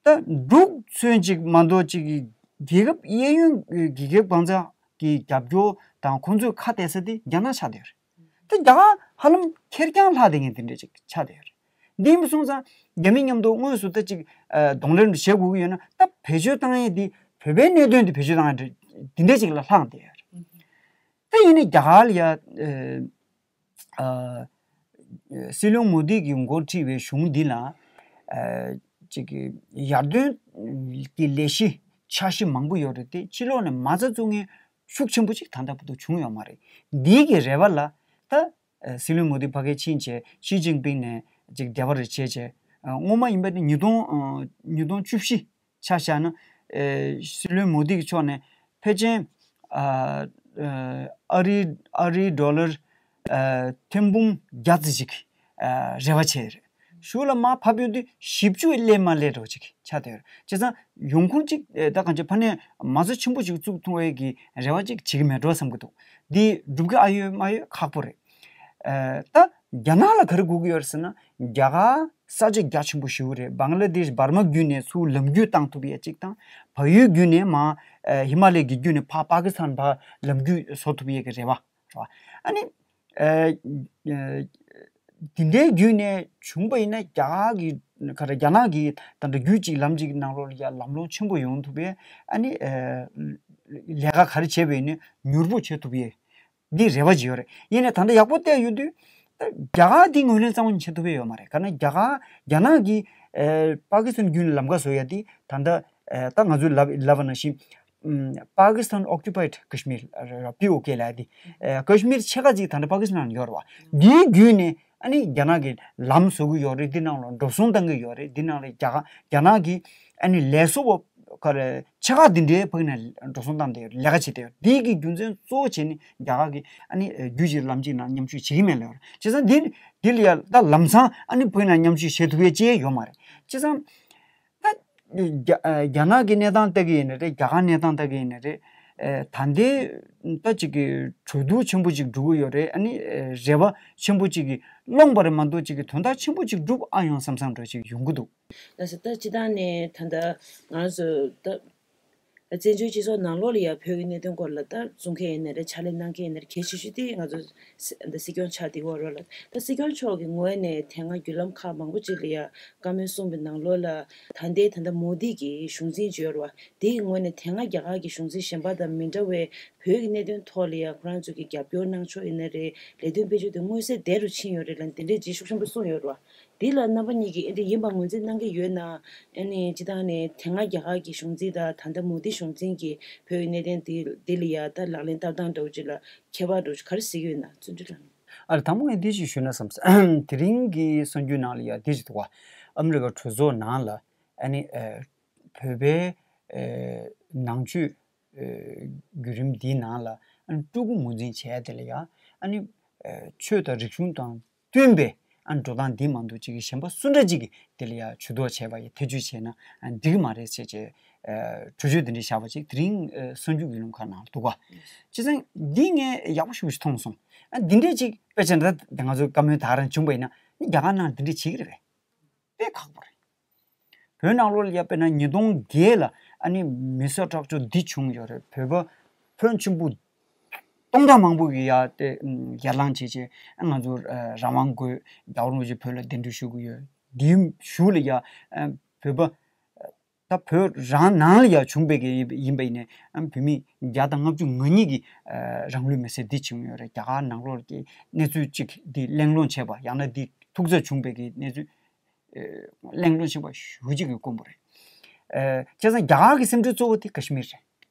ད་འབྲུག་ཚོན་ཅིག་མ་གཏོགས་ཅིག་གི་རྒྱལ་ཁབ་གཡས་གཡོན་གྱི་རྒྱལ་ཁབ་གང་ཚང་གི་རྒྱབ་སྐྱོར་དང་ཁོང་ཚོའི་ཁ་གཏད་ས་དེ་རྒྱ་ནག་ཆགས་བསྡད་ཡོད་རེད། ད་རྒྱ་གར་ཧ་ལམ་ཁེར་རྐྱང་ལྷག་བསྡད་མཁན་དེ་འདྲ་ཅིག་ཆགས་བསྡད་ཡོད་རེད། འདི་ཡིན་པ་སོང་ཙང་རྒྱ་མི་མཉམ་དུ་དངོས་སུ་ད་ཅིག་གདོང་ལེན་རུ་བྱེད་དགོས་ཀྱི་ཡོད་ན་ད་བེད་སྤྱོད་བཏང་ཡས་དེ་བོད་པའི་གནད་དོན་དེ་བེད་སྤྱོད་བཏང་ཡས་དེ་འདྲ་ཅིག་ལ་ལྷག་བསྡད་ཡོད་རེད། ད་ཡིན་ནའི་རྒྱ་གར་ལ་ཡ་ཨ་སྲིད་བློན་མོ་དི་གིས་འགོ་ཁྲིད་པའི་གཞུང་འདི་ལ་ཨ་ཅིག་གི་ཡར་ཐོན་གྱི་ལས་གཞི་འཆར་གཞི་མང་པོ་ཡོད་རེད་དེ་ཕྱི་ལོགས་ནས་མ་རྩ་བཙུགས་མཁན་ཤུགས་ཆེན་པོ་ཅིག་ད་ལྟ་བར་དུ་བྱུང་ཡོད་མ་རེད། འདི་གི་རེ་བ་ལ་ད། སྲིད་བློན་མོ་དི་ཕ་གིར་ཕྱིན་བྱས་ཞི་ཅིན་ཕིང་ནས་ཅིག་བདེ་བར་བྱས་བྱས་སྔོན་མ་ཡིན་པ་ནི་ཉིས་སྟོང་ཉིས་སྟོང་བཅུ་བཞི་ཆ་བཞག་ན་སྲིད་བློན་མོ་དི་གི་ཕྱོགས་ནས་ཕལ་ཆེར་ཨ་རིའི་ཨ་རིའི་ཌོ་ལར་ཐེར་འབུམ་བརྒྱ་ཙམ་ཅིག་རེ་བ་བྱས་རེད། གཞུག་ལ་མར་ཕབ་ཡོང་དུས་བཞི་བཅུ་སླེབས་མ་སླེབས་འདྲ་བོ་ཅིག་ཆགས་བསྡད་ཡོད་རེད། བྱས་ཙང་ཡོང་ཁུངས་ཅིག་ད་གང་ཅི་ཕ་ནས་མ་རྩ་ཆེན་པོ་ཅིག་བཙུགས་ཐུབ་པའི་གི་རེ་བ་ཅིག་བྱེད་ཀྱི་མེད་འགྲོ་བསམ་གྱི་འདུག་འདི་འགྲུབ་ཀྱི་ཨ་ཡོད་མ་ཡོད་ཁག་པོ་རེད། ད་རྒྱ་ནག་ལ་ག་རེ་དགོས་ཀྱི་ཡོད་རེད་ཟེར་ན་རྒྱ་གར་ས་ཆ་རྒྱ་ཆེན་པོ་ཞེ་པོ་རེད། བང་ལ་དེཤ་འབར་མ་བརྒྱུད་ནས་ཚུར་ལམ་རྒྱུད་བཏང་ཐུབ་ཡས་གཅིག་དང་བལ་ཡུལ་བརྒྱུད་ནས་མར་ཧི་མ་ལ་ཡའི་གི་བརྒྱུད་ནས་ཕར་པ་ཀི་སི་ཐན་ཕར་ལམ་རྒྱུད་བཟོ་ཐུབ་ཡས་ཀྱི་རེ་བ་རེད་བ། ཨ་ནི་དེ་འདྲའི་བརྒྱུད་ནས་བྱུང་པ་ཡིན་ན་རྒྱ་གར་གི་ག་རེ་རྒྱ་ནག་གི་ད་ལྟ་རྒྱུད་གཅིག་ལམ་གཅིག་གི་ནང་ལོགས་ལ་ཡ་ལམ་ལྷོང་ཆེན་པོ་ཡོང་ཐུབ་ཡས་ཨ་ནི་ལས་ཀ་ག་རེ་བྱས་པ་ཡིན་ན་མྱུར་པོ་བྱེད་ཐུབ་ཡས། འདི་རེ་བ་ཅིག་ཡོད་རེད། ཡིན་ནའི་ད་ལྟ་ཡག་པོ་བལྟས་ཡོང་དུས་ད་རྒྱ་གར་འདི་ངོས་ལེན་གཙང་མ་བྱེད་ཐུབ་ཡོད་མ་རེད། ག་ན་རྒྱ་གར་རྒྱ་ནག་གིས་ཨེ་པ་ཀི་སི་ཐན་བརྒྱུད་ནས་ལམ་ཁ་བཟོ་ཡ་འདི་ད་ལྟ་ཨེ་ད་ང་ཚོས་ལབ་ལབ་པ་ནང་བཞིན་ཨམ་པ་ཀི་སི་ཐན་ཨོ་ཀུ་པའེ་ཌི་ཀ་ཤི་མིར་པི་ཨོ་ཀེ་ལབ་ཡ་འདི་ཨེ་ཀ་ཤི་མིར་ཕྱེད་ཀ་ཅིག་ད་ལྟ་པ་ཀི་སི་ཐན་ཡོད་རེད་བ། འདིའི་བརྒྱུད་ནས་ཨ་ནི་རྒྱ་ནག་གིས་ལམ་བཟོ་གི་ཡོད་རེད། འདི་ནང་ལ་འགྲོ་སོང་བཏང་གི་ཡོད་རེད། འདི་ནང་ལ་རྒྱ་གར་རྒྱ་ནག་གིས་ཨ་ནི་ལས་བཟོ་བ་ག་རེ་ཕྱེད་ཀ་འདི་འདྲའི་ཕ་གི་ནས་འགྲོ་སོང་བཏང་བསྡད་ཡོད་རེད། ལས་ཀ་བྱེད་བསྡད་ཡོད་རེད། འདི་གི་རྒྱུ་མཚན་གཙོ་བོ་བྱས་ནས་རྒྱ་གར་གིས་ཨ་ནི་རྒྱུད་གཅིག་ལམ་གཅིག་ནང་མཉམ་ཞུགས་བྱེད་ཀྱི་མེད་ལབ་ཡོད་རེད། བྱས་ཙང་འདི་འདི་ལ་ཡ་ད་ལམ་སང་ཨ་ནི་ཕ་གི་ནས་མཉམ་ཞུགས་བྱེད་ཐུབ་ཡས་ཅི་ཡང་ཡོད་མ་རེད། བྱས་ཙང་ད་རྒྱ་རྒྱ་ནག་གི་གནས་སྟངས་ལྟ་གི་ཡིན་ན་རེད། རྒྱ་གར་གནས་སྟངས་ལྟ་གི་ཡིན་ན་རེད། ད་ལྟའི་ད་ཅིག་གི་གྲོས་བསྡུར་ཆེན་པོ་ཅིག་འགྲོ་གི་ཡོད་རེད། ཨ་ནི་རེ་བ་ཆེན་པོ་ཅིག་གི་སློང་བ་རེད་མ་གཏོགས་ཅིག་གི་དོན་དག་ཆེན་པོ་ཅིག་འགྲུབ་ཨ་ཡོང་བསམ་བསམ་འདྲ་ཅིག་ཡོང་གི་འདུག་ལགས་སོ། ད་སྤྱི་བཏང་ནས་ད་ལྟ་ང་ཚོ་ད་བཙན་བྱོལ་སྤྱི་ཚོགས་ནང་ལོགས་ལ་ཡང་བོད་ཀྱི་གནད་དོན་སྐོར་ལ་ད་གསུང་མཁན་ཡིན་ན་རེད། ཕྱག་ལས་གནང་མཁན་ཡིན་ན་རེད། གལ་ཆེ་ཤོས་དེ་ང་ཚོ་ད་སྲིད་སྐྱོང་ཆགས་བསྡད་ཡོད་རེད་ལ། ད་སྲིད་སྐྱོང་མཆོག་གི་ངོས་ནས་དེ་སྔ་བརྒྱུད་ལམ་ཁག་མང་པོ་ཅིག་ལ་ཡང་བཀའ་མོལ་གསུངས་པའི་ནང་ལོགས་ལ་ད་ལྟའི་ད་ལྟ་མོ་དི་གི་གཞུང་འཛིན་ཅིག་ཡོད་རེད་བ། དེ་ཡི་ངོས་ནས་དེ་སྔ་རྒྱ་གར་གྱི་གཞུང་འཛིན་གཞན་པ་དང་མི་འདྲ་བའི་བོད་ཀྱི་གནད་དོན་ཐོག་ལ་ཡང་ཁོ་རང་ཚོ་གི་རྒྱབ་སྐྱོར་གནང་ཕྱོགས་ཡིན་ན་རེད། ལས་དོན་སྤེལ་ཕྱོགས་དེ་མངོན་གསལ་དོད་པོ་ཕྱིན་ཡོད་རེད་ལབ་དེ་འདྲས་ཅིག་ཤུགས་ཆེན་པོ་གསུངས་ཡོད་རེད་བ། འདི་ལ་རྣམ་པ་གཉིས་ཀྱིས་ཨེ་འདྲ་ཡིན་པ་ངོས་འཛིན་གནང་གི་ཡོད་ན། ཨ་ནི་སྤྱི་བཏང་ནས་དེ་སྔ་རྒྱ་གར་གྱི་གཞུང་འཛིན་དང་ད་ལྟ་མོ་དི་གཞུང་འཛིན་གྱིས་བོད་ཀྱི་གནད་དོན་འདི་འདི་ལ་ཡ་ད་ལག་ལེན་བསྟར་སྟངས་འདྲ་བོ་ཅིག་ལ་ཁྱད་པར་འདྲ་བོ་ཅིག་ག་རེ་གཟིགས་ཡོད་ན་བརྩོན་འགྲུས་ལགས། ཨ་ལ་དང་པོ་ངས་འདི་ཅིག་ཞུས་ན་བསམ། དེ་རིང་གི་གསར་འགྱུར་ནང་ལ་ཡ་འདི་ཅིག་འདུག་བ། ཨ་མི་རི་ཀ་གྲོས་ཚོགས་ནང་ལ་ཨ་ནི་ཨ་བོད་པའི་ཨ་ནང་ཆོས་ཨ་བརྒྱུད་རིམ་འདིའི་ནང་ལ་ཨ་ནི་སྤྲུལ་སྐུ་ངོས་འཛིན་བྱས་དེ་ལ་ཡ་ཨ་ནི་ཨ་ཆོས་དང་རིག་གཞུང་དང་བསྟུན་པའི་ཨ་འགྲོ་སྟངས་འདི་མ་གཏོགས་ཅིག་གི་གཞན་པ་སུ་འདྲ་ཅིག་གིས་དེ་ལ་ཡ་ཇུས་གཏོགས་བྱས་པ་ཡ་ཐེ་བྱུས་བྱས་ན་ཨ་འགྲིག་གི་མ་རེད་ཟེར་བྱས་ཨ་གྲོས་ཆོད་འདི་འདྲ་བཞག་པ་ཅིག་དེ་རིང་ཨ་གསར་འགྱུར་བརྒྱུད་ལམ་ཁག་ནང་ལ་འདུག་ག་བྱས་ཙང་འདི་ངས་ཡག་པོ་ཞེ་པོ་ཞིག་མཐོང་སོང་། ཨ་འདི་འདྲས་ཅིག་དཔེ་ཆ་འདྲ་ང་ཚོ་བཀའ་མོལ་ད་ག་རང་བྱུང་བ་ཡིན་ན་ནི་རྒྱ་གར་ནང་འདི་འདྲས་བྱེད་ཀྱི་རེད་པས། དཔེ་ཁག་པོ་རེད། བོད་ནང་ལོགས་ལ་ཡ་དཔེར་ན་ཉིས་སྟོང་བརྒྱད་ལ་ཨ་ནི་མི་གསོད་ཁྲག་སྦྱོར་འདི་བྱུང་ཡོད་རེད། བོད་པ་ ཕོན་ཆེན་པོ་སྟོང་ཕྲག་མང་པོ་གི་ཡ་དེ་ཡར་ལངས་བྱས་བྱས་ང་ཚོ་རང་དབང་དགོས། རྒྱལ་བ་རིན་པོ་ཆེ་བོད་ལ་གདན་འདྲེན་ཞུ་གི་ཡོད། དེའི་གཞུག་ལ་ཡ་བོད་པ་ད་བོད་རང་ནང་ལ་ཡ་བྱུང་བའི་གི་ཡིན་པ་ཡིན་ནའི་བོད་མི་བརྒྱ་དང་ལྔ་བཅུ་ང་གཉིས་ཀྱི་རང་ལུས་མེར་སྲེག་འདི་བྱུང་ཡོད་རེད། རྒྱ་གར་ནང་ལོགས་ཀྱི་གནས་ཚུལ་གཅིག་འདི་གླེང་སློང་བྱས་པ་ཡང་ན་འདི་ཐུག་འཕྲད་བྱུང་བའི་གི་གནས་ཚུལ་གླེང་སློང་བྱེད་པ་ཞེ་གཅིག་གི་དཀོན་པོ་རེད། བྱས་ཙང་རྒྱ་གར་གྱི་སེམས་ཁྲལ་གཙོ་བོ་དེ་ཀ་ཤི་མིར་རེད།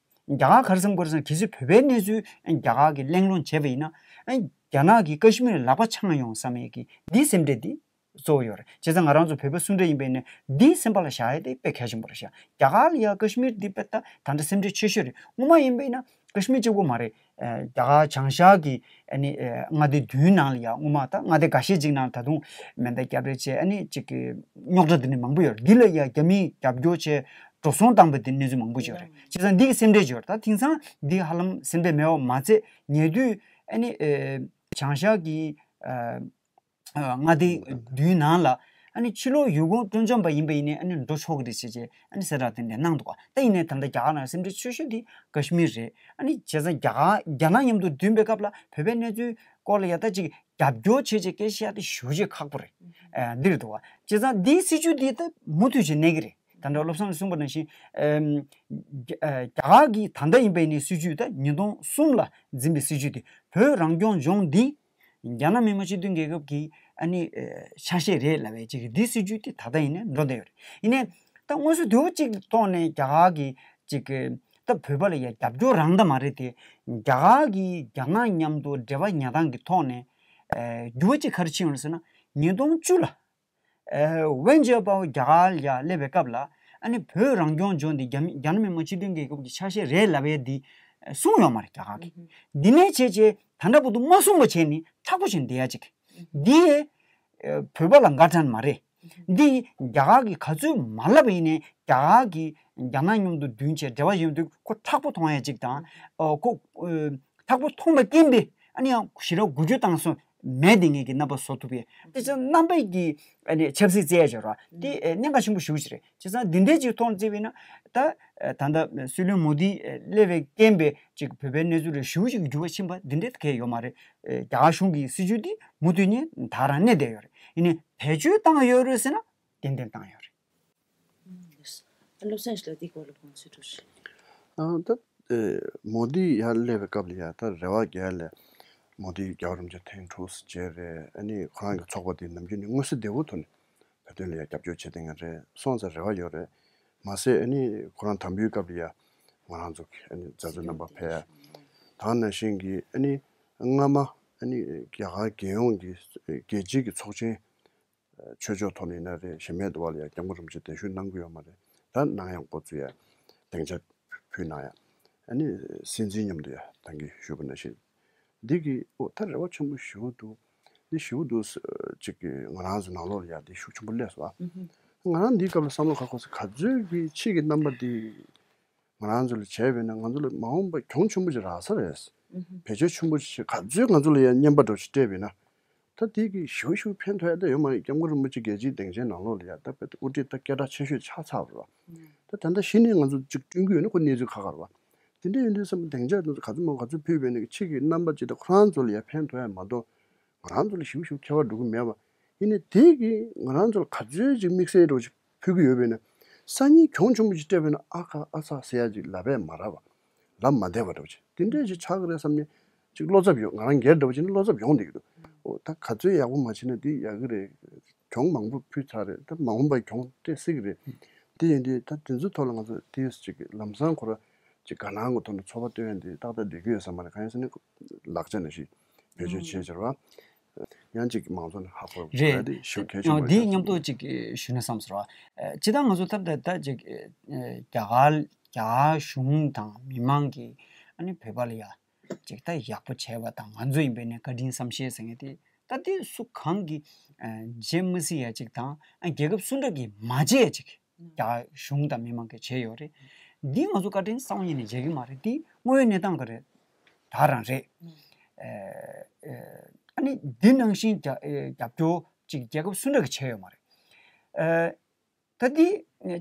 རྒྱ་གར་ག་རེ་བསམ་དགོས་རེད་ཟེར་ན། གལ་སྲིད་བོད་པའི་གནས་ཚུལ་རྒྱ་གར་གྱིས་གླེང་སློང་བྱས་པ་ཡིན་ན། རྒྱ་ནག་གིས་ཀ་ཤི་མིར་ལག་པ་འཆང་ཡོང་བསམ་ཡས་ཀྱི་འདིའི་སེམས་ཁྲལ་འདི་གཙོ་བོ་ཡོད་རེད། བྱས་ཙང་ང་རང་ཚོ་བོད་པ་སུ་འདྲ་ཡིན་པ་ཡིན་ནའི་འདིའི་སེམས་པ་ལ་བཞག་ཡས་དེ་དཔེ་གལ་ཆེན་པོ་རེད་ཤག་རྒྱ་གར་ལ་ཡ་ཀ་ཤི་མིར་འདི་དཔེ་ད་ད་འདྲ་སེམས་ཁྲལ་ཆེ་ཤོས་རེད། སྔོན་མ་ཡིན་པ་ཡིན་ན་ཀ་ཤི་མིར་གཅིག་པོ་མ་རེད། རྒྱ་གར་བྱང་ཤར་གྱི་ཨ་ནི་མངའ་སྡེ་བདུན་ནང་ལ་ཡ་སྔོན་མ་ད་མངའ་སྡེ་འགའ་ཤས་ཅིག་ནང་ད་དུང་མེ་མདའ་བརྒྱབ་རེས་བྱས་ཨ་ནི་ཅིག་གི་རྙོག་དྲ་འདི་འདྲ་མང་པོ་ཡོད་རེད། འདི་ལ་ཡ་རྒྱ་མིས་རྒྱབ་སྐྱོར་བྱས་འགྲོ་སོང་བཏང་པ་འདི་གནས་ཚུལ་མང་པོ་ཅིག་ཡོད་རེད། བྱས་ཙང་འདི་གི་སེམས་ཁྲལ་ཅིག་ཡོད་རེད། ད་དེང་སང་འདི་ཧ་ལམ་སེམས་ཁྲལ་མེད་པ་མ་ཚད་ཉེ་དུས་ཨ་ནི་བྱང་ཤར་གྱི་མངའ་སྡེ་བདུན་ནང་ལ་ཨ་ནི་ཕྱི་ལོགས་ཡུལ་གོང་སྤྲོ་འཆམ་པ་ཡིན་པ་ཡིན་ནའི་ཨ་ནི་འགྲོ་ཆོག་གི་རེད་ཟེར་བྱས་ཨ་ནི་གསལ་བསྒྲགས་དེ་འདྲ་གནང་འདུག་ག་ད་ཡིན་ནའི་ད་ལྟ་རྒྱ་གར་ནང་སེམས་ཁྲལ་ཆེ་ཤོས་དེ་ཀ་ཤི་མིར་རེད། ཨ་ནི་བྱས་ཙང་རྒྱ་གར་རྒྱ་ནག་མཉམ་དུ་བསྡུར་བའི་སྐབས་ལ་བོད་པའི་གནས་ཚུལ་སྐོར་ལ་ཡ་ད་ཅིག་རྒྱབ་སྐྱོར་བྱེད་ཅེས་སྐད་ཆ་བཤད་ཡ་དེ་ཞེ་པོ་ཅིག་ཁག་པོ་རེད། ཨ་འདི་རེད་འདུག་ག་བྱས་ཙང་འདིའི་སྲིད་ཇུས་འདི་ད་མུ་མཐུད་བྱས་གནས་ཀྱི་རེད། ད་ལྟ་བློ་བཟང་གིས་གསུངས་པ་ནང་བཞིན་ཨམ་རྒྱ་རྒྱ་གར་གྱི་ད་ལྟ་ཡིན་པ་ཡིན་ནའི་སྲིད་ཇུས་ད་ཉིས་སྟོང་གསུམ་ལ་འཛིན་པའི་སྲིད་ཇུས་དེ་བོད་རང་སྐྱོང་ལྗོངས་འདི་རྒྱ་ནག་མི་དམངས་སྤྱི་མཐུན་རྒྱལ་ཁབ་ཀྱི་ཨ་ནི་ཆ་ཤས་རེད་ལབ་པའི་ཅིག་འདི་སྲིད་ཇུས་དེ་ད་ལྟ་ཡིན་ནའི་འགྲོ་བསྡད་ཡོད་རེད། ཡིན་ནའི་ད་དངོས་སུ་དུས་ཅིག་ཐོག་ནས་རྒྱ་གར་གྱི་ཅིག་ད་བོད་པ་ལ་ཡ་རྒྱབ་སྐྱོར་རང་ད་མ་རེད་དེ། རྒྱ་གར་གྱིས་རྒྱ་ནག་མཉམ་དུ་འབྲེལ་བ་ཉར་སྟངས་ཀྱི་ཐོག་ནས་འགྱུར་བ་ཅིག་ག་རེ་ཕྱིན་ཡོད་ཟེར་ན། ཉིས་སྟོང་བཅུ་ལ་ཝེན་ཅི་པའོ་རྒྱ་གར་ལ་ཡ་སླེབས་པའི་སྐབས་ལ་ཨ་ནི་བོད་རང་སྐྱོང་ལྗོངས་འདི་རྒྱ་མི་རྒྱ་ནག་མི་དམངས་སྤྱི་མཐུན་རྒྱལ་ཁབ་ཀྱི་ཆ་ཤས་རེད་ལབ་ཡས་འདི་གསུངས་ཡོད་མ་རེད་རྒྱ་གར་གྱིས། འདི་ནས་བྱས་བྱས་ད་ལྟ་བར་དུ་མ་གསུངས་པ་བྱས་ནས་མཁྲེགས་པོ་བྱས་ནས་བསྡད་ཡ་ཅིག་འདི་ཨེ་བོད་པ་ལ་འགལ་ཟླ་མ་རེད། འདི་རྒྱ་གར་གྱིས་ག་ཚོད་མ་ལབ་པ་ཡིན་ནའི་རྒྱ་གར་གྱིས་རྒྱ་ནག་མཉམ་དུ་མདུན་བྱས་འབྲེལ་བ་ཡོད་དུས་ཁོ་མཁྲེགས་པོ་མཐོང་ཡ་ཅིག་དང་། ཨོ་ཁོ་ཨེ་མཁྲེགས་པོ་མཐོང་བའི་རྐྱེན་པས་ཨ་ནི་ཡང་ཞེ་དྲག་འགུལ་སྐྱོད་བཏང་སོང་མེད་དེ་ངེད་ཀྱི་རྣམ་པ་བཟོ་ཐུབ་པས། དེ་ཚོ་རྣམ་པ་གི་ཨ་ནི་ཆབ་སྲིད་བཙལ་ཡ་ཅིག་རེད་བ། དེ་ཨེ་གནད་འགག་ཆེན་པོ་ཞེ་པོ་ཅིག་རེད། བྱས་ཙང་འདི་འདྲའི་ཅིག་ཐོག་ནས་བརྩིས་པ་ཡིན་ན་ད་ཨེ་ད་ལྟ་སྲིད་བློན་མོ་དི་ཨེ་སླེབས་པའི་རྐྱེན་པས་ཅིག་བོད་པའི་གནས་ཚུལ་ལ་ཞེ་པོ་ཅིག་འགྱུར་བ་ཕྱིན་པ་འདི་འདྲའི་གང་ཡང་ཡོད་མ་རེད། ཨེ་རྒྱ་གར་གཞུང་གི་སྲིད་བྱུས་འདི་མུ་མཐུད་ནས་ད་རང་གནས་བསྡད་ཡོད་རེད། ཡིན་ནའི་བེད་སྤྱོད་བཏང་ཡོད་རེད་ཟེར་ན་ཏན་ཏན་བཏང་ཡོད་རེད། ཨ་བློ་བཟང་ལགས་འདི་སྐོར་ལ་དགོངས་ཚུལ་དྲི་བ་ཞུ། ཨ་ད་ཨེ་མོ་དི་ཡར་སླེབས་པའི་སྐབས་ལ་ཡ་ད་རེ་བ་རྒྱག་ལས་མོ་དི་རྒྱལ་བ་རིན་པོ་ཆེ་ཐེངས་དྲུག་མཇལ་རེད། ཨ་ནི་ཁོ་རང་གི་ཚོགས་པ་དེ་ནམ་རྒྱུན་ནས་མངོན་གསལ་དོད་པོ་ཐོག་ནས་བོད་དོན་ལ་ཡ་རྒྱབ་སྐྱོར་བྱེད་བསྡད་མཁན་རེད། སོང་ཙང་རེ་བ་ཡོད་རེད། མ་ཟད་ཨ་ནི་ཁོ་རང་དམ་འབུལ་སྐབས་ལ་ཡ་ང་རང་ཚོ་གི་ཨ་ནི་མཛད་གཙོ་རྣམ་པ་ཕེབས་ཡ་དེ་ནང་བཞིན་གྱི་ཨ་ནི་སྔ་མ་ཨ་ནི་རྒྱ་གར་རྒྱལ་ཡོངས་ཀྱི་རྒྱལ་སྤྱིའི་གི་ཚོགས་ཆེན་ཆོས་ཕྱོགས་ཐོག་ནས་ཡིན་ན་རེད། གཞན་མའི་འདུ་བ་ལ་ཡང་སྐྱབས་མགོན་རིན་པོ་ཆེ་གདན་ཞུ་གནང་གི་ཡོད་མ་རེད། ད་གནང་ཡང་འགོ་བཙུགས་ཡ་སྡིངས་ཆ་ཕུལ་གནང་ཡ། ཨ་ནི་སྲིད་འཛིན་མཉམ་དུ་ཡ་ད་གིན་ཞུས་པ་ནང་བཞིན་འདི་གི་ཨོ་ད་རེ་བ་ཆེན་པོ་ཞེ་པོ་འདུག་འདི་ཞེ་པོ་འདུག་ཅིག་གི་ང་རང་ཚོ་ནང་ལོགས་ལ་ཡ་འདི་ཤུགས་ཆེན་པོ་སླེབས་སོང་། ང་རང་འདིའི་སྐབས་ལ་བསམ་བློ་ག་གོ་ས་ག་ཚོད་ཀྱི་ཕྱི་གི་རྣམ་པ་འདི་ང་རང་ཚོ་ལ་བྱས་པས་ན་ང་ཚོ་ལ་མ་འོངས་པ་གྱོང་ཆེན་པོ་ཅིག་རག་ས་རེད། བེད་སྤྱོད་ཆེན་པོ་ཞིག་ག་ཚོད་ང་ཚོ་ལ་ཡང་རྔན་པ་འདྲ་ཞིག་སྤྲད་པས་ན། ད་དེ་གི་ཞུ་ཞུ་ཕན་ཐོགས་ཡ་ད་ཡོད་མ་རེད། སྐྱབས་མགོན་རིན་པོ་ཆེ་རྒྱལ་སྤྱིའི་སྡིངས་ཆའི་ནང་ལོགས་ལ་ཡ་ད་དཔེ་དབུ་ཁྲིད་ད་སྐད་གྲགས་ཆེ་ཤོས་ཆགས་ཚར་བ་རེད་བ། ད་ད་ལྟ་གཞི་ནས་ང་ཚོ་ཅིག་བསྐྲུན་གྱི་ཡོད་ན་ཁོ་གནས་ཚུལ་ཁག་ཁག་རེད་བ། དེ་འདྲ་ཡིན་དུས་ཙམ་སྡིངས་ཆ་ང་ཚོ་ག་ཚོད་མང་ག་ཚོད་ཕུལ་བས་ན་ཕྱི་གི་རྣམ་པ་ཅིག་ད་ཁོ་རང་ཚོ་ལ་ཡ་ཕན་ཐོགས་ཡ་མ་གཏོགས་ང་རང་ཚོ་ལ་ཞུ་ཞུ་ཁྱད་པར་འགྲོ་གི་མེད་བ། ཡིན་ནའི་དེ་གིས་ང་རང་ཚོ་ལ་ག་ཚོད་ཅིག་དམིགས་བསལ་འདྲ་ཞིག་ཕུལ་གྱི་ཡོད་པས་ན། སང་ཉིན་གྱོང་ཆེན་པོ་ཞིག་སྤྲད་པས་ན་ཨ་ཁ་ཨ་ཚ་ཟེར་ཡ་ཅིག་ལབ་པས་མ་རག་པ། ལབ་མ་བདེ་བ་འདྲ་བོ་ཅིག་དེ་འདྲས་ཅིག་ཆགས་ཀྱི་རེད་བསམ་ནས་ཅིག་བློ་འཚབ་ཡོང་། ང་རང་སྒེར་འདྲ་བོ་ཅིག་ནི་བློ་འཚབ་ཡོང་བསྡད་ཀྱི་འདུག་ཨོ་ད་ག་ཚོད་ཡག་པོ་མ་བྱས་ན་འདི་ཡག་གི་རེད། གྱོང་མང་པོ་ཕུལ་ཚར་རེད། ད་མ་འོངས་པ་གྱོང་སྤྲད་སྲིད་ཀྱི་རེད། དེ་ཡིན་དུས་ད་དེ་ཚོའི་ཐོག་ལ་ང་ཚོ་དེ་ཅིག་ལམ་སང་ཁོ་ར་ཅིག་དགའ་སྣང་གི་ཐོག་ནས་ཚོར་བ་སྟོན་ཡ་འདི་ཏག་ཏག་བསྡད་ཀྱི་ཡོད་ས་མ་རེད། གང་ཡིན་ཟེར་ན་ལག་ཆ་ནང་བཞིན་བེད་སྤྱོད་བྱས་བྱས་རེད་བ། ཡང་ཅིག་མང་ཚོགས་ནས་ཧ་གོ་རེད། དེ་ཞུ་གལ་ཆེན་པོ་འདི་རེད། མཉམ་དུ་ཅིག་ཞུ་ན་བསམ་སོང་བ། སྤྱིར་བཏང་ང་ཚོ་ཐབས་ད་ལྟ་ཅིག་རྒྱ་གར་རྒྱ་གར་གཞུང་དང་མི་མང་གིས་ཨ་ནི་བོད་པ་ལ་ཡ་ཅིག་ད་ཡག་པོ་བྱས་པ་དང་ང་ཚོ་ཡིན་པས་ནས་བཀའ་དྲིན་བསམ་ཤེས་ཟེར་མཁན་དེ་ད་དེ་སུ་གང་གིས་བརྗེད་མི་སྲིད་ཡ་ཅིག་དང་རྒྱལ་ཁབ་སུ་འདྲ་གིས་མ་བརྗེད་ཡ་ཅིག་རྒྱ་གཞུང་དང་མི་མང་གིས་བྱས་ཡོད་རེད། འདི་ང་ཚོ་བཀའ་དྲིན་གསང་བ་ཡིན་ནས་བརྗེད་ཀྱི་མ་རེད། འདི་དངོས་ཡོད་གནས་སྟངས་ཀྱི་རེད། ད་རང་རེད། ཨ་ནི་འདི་ནང་བཞིན་རྒྱ་རྒྱབ་སྐྱོར་ཅིག་རྒྱལ་ཁབ་སུ་འདྲ་གིས་བྱས་ཡོད་མ་རེད། ད་འདི་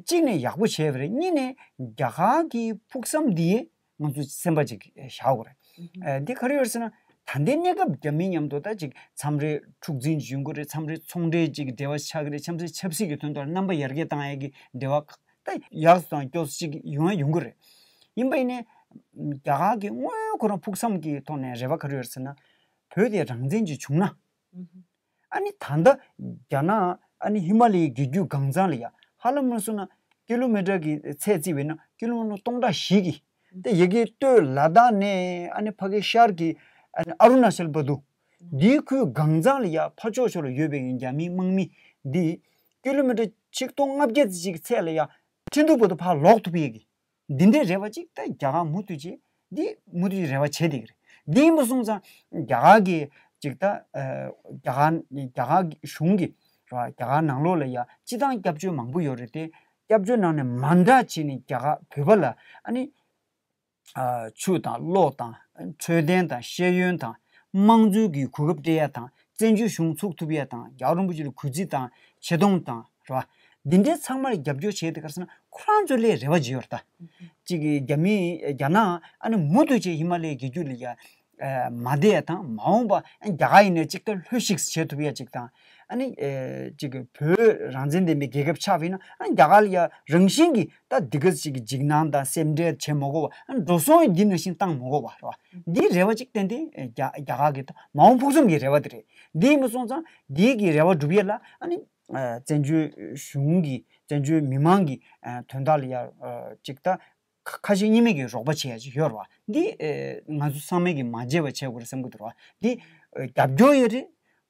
གཅིག་ནས་ཡག་པོ་བྱས་པ་རེད། གཉིས་ནས་རྒྱ་གར་གྱི་ཕུགས་བསམ་འདི་ ང་ཚོ་སེམས་པ་ཅིག་བཞག་དགོས་རེད། ཨ་འདི་ག་རེ་ཡོད་ཟེར་ན། ད་ལྟའི་གནས་སྐབས་རྒྱ་མི་མཉམ་དུ་ད་ཅིག་མཚམས་རེ་འཁྲུག་འཛིང་ཡོང་གི་རེད། མཚམས་རེ་ཚོང་འབྲེལ་ཅིག་འབྲེལ་བ་ཆགས་ཀྱི་རེད། མཚམས་རེ་ཆབ་སྲིད་ཀྱི་དོན་དུ་རྣམ་པ་ཡར་རྒྱས་བཏང་ཡས་ཀྱི་འབྲེལ་བ་ད་ཡག་སུ་དང་སྐྱོ་སུ་ཅིག་ཡོང་ཡ་ཡོང་གི་རེད། ཡིན་པ་ཡིན་ནའི་རྒྱ་གར་གྱི་དངོས་ཁོ་རང་ཕུགས་བསམ་གྱི་ཐོག་ནས་རེ་བ་ག་རེ་ཡོད་ཟེར་ན། བོད་དེ་རང་བཙན་ཅིག་བྱུང་ན། ཨ་ནི་ད་ལྟ་རྒྱ་ནག་ཨ་ནི་ཧི་མ་ལ་ཡའི་རྒྱུད་རྒྱུད་གངས་གཙང་ལ་ཡ་ཧ་ལམ་ལ་སོང་ན་ཀི་ལོ་མི་ཊར་གྱི་ཚད་བརྩིས་པས་ན་ཀི་ལོ་མི་ཊར་སྟོང་ཕྲག་བཞི་གི་ད་ཡ་གི་སྟོད་ལ་དྭགས་ནས་ཨ་ནི་ཕ་གི་ཤར་གྱི་ཨ་ནི་ཨ་རུ་ན་ཅལ་བར་དུ་འདིའི་ཁུལ་གངས་གཙང་ལ་ཡ་ཕར་ཕྱོགས་ཕྱོགས་ལ་ཡོད་པའི་རྒྱ་མིའི་དམག་མི་འདི་ཀི་ལོ་མི་ཊར་ཆིག་སྟོང་ལྔ་བརྒྱ་ཙམ་ཅིག་ཚད་ལ་ཡ་ཁྲིན་ཏུའུ་བར་དུ་ཕར་ལོག་ཐུབ་ཡས་ཀྱི། འདི་འདྲའི་རེ་བ་ཅིག་ད་རྒྱ་གར་མུ་མཐུད་བྱས་འདི་མུ་མཐུད་རེ་བ་བྱས་བསྡད་ཀྱི་རེད། འདི་ཡིན་པ་སོང་ཙང་རྒྱ་གར་གྱི་ཅིག་ད་ཨ་རྒྱ་གར་རྒྱ་གར་གཞུང་གི་རེད་བ། རྒྱ་གར་ནང་ལོགས་ལ་ཡ་སྤྱི་བཏང་སྐྱབས་བཅོལ་མང་པོ་ཡོད་རེད་དེ། སྐྱབས་བཅོལ་ནང་ནས་མ་འདྲ་བྱས་ནས་རྒྱ་གར་བོད་པ་ལ་ཨ་ནི་ཨ་ཆུ་དང་གློག་དང་འཕྲོད་བསྟེན་དང་ཤེས་ཡོན་དང་དམངས་གཙོའི་གི་གོ་སྐབས་སྤྲད་ཡ་དང་། བཙན་བྱོལ་གཞུང་ཚུགས་ཐུབ་ཡ་དང་། རྒྱལ་བ་རིན་པོ་ཆེ་ལ་གུས་བརྩི་དང་ཆེ་མཐོང་དང་རེད་བ། འདི་འདྲའི་ཚང་མར་རྒྱབ་སྐྱོར་བྱས་ཏེ་ག་རེ་ཟེར་ན་ཁོ་རང་ཚོ་ལས་རེ་བ་བྱེད་ཡོད་རེད་ད། གཅིག་གི་རྒྱ་མི་རྒྱ་ནག་ཨ་ནི་མུ་མཐུད་བྱས་ཧི་མ་ལ་ཡའི་རྒྱུད་ལ་ཡ་མ་བསྡད་ཡ་དང་། མ་འོངས་པ་རྒྱ་གར་ཡིན་ནའི་གཅིག་ད་ལྷོད་ཤིག་བྱེད་ཐུབ་ཡ་གཅིག་དང་། ཨ་ནི་གཅིག་གི་བོད་རང་བཙན་ལྡན་པའི་རྒྱལ་ཁབ་ཆགས་པ་ཡིན་ན་ཨ་ནི་རྒྱ་གར་ལ་ཡ་རང་བཞིན་གྱི་ད་འདི་ག་ཅིག་གི་འཇིགས་སྣང་དང་སེམས་ཁྲལ་བྱེད་མ་དགོས་པ། འགྲོ་སོང་འདི་ནང་བཞིན་བཏང་མ་དགོས་པ་རེད་བ། འདིའི་རེ་བ་ཅིག་ཏན་ཏན་རྒྱ་རྒྱ་གར་གྱི་མ་འོངས་ཕུགས་བསམ་གྱི་རེ་བ་དེ་རེད། འདི་ཡིན་པ་སོང་ཙང་འདི་གི་རེ་བ་སྒྲུབ་ཡས་ལ་ཨ་ནི་བཙན་བྱོལ་གཞུང་གི་བཙན་བྱོལ་མི་མང་གི་དོན་དག་ལ་ཡ་ཅིག་ད་ཁ་ཁ་ཞེ་གཉིས་མེད་ཀྱི་རོགས་པ་བྱེད་ཡ་ཅིག་ཡོད་རེད་བ། འདི་ང་ཚོ་ཚང་མས་ཀྱི་མ་བརྗེད་པ་བྱེད་དགོས་རེད་བསམ་གྱི་འདུག་རེད་བ། འདི་རྒྱབ་སྐྱོར་ཡོད་རེད།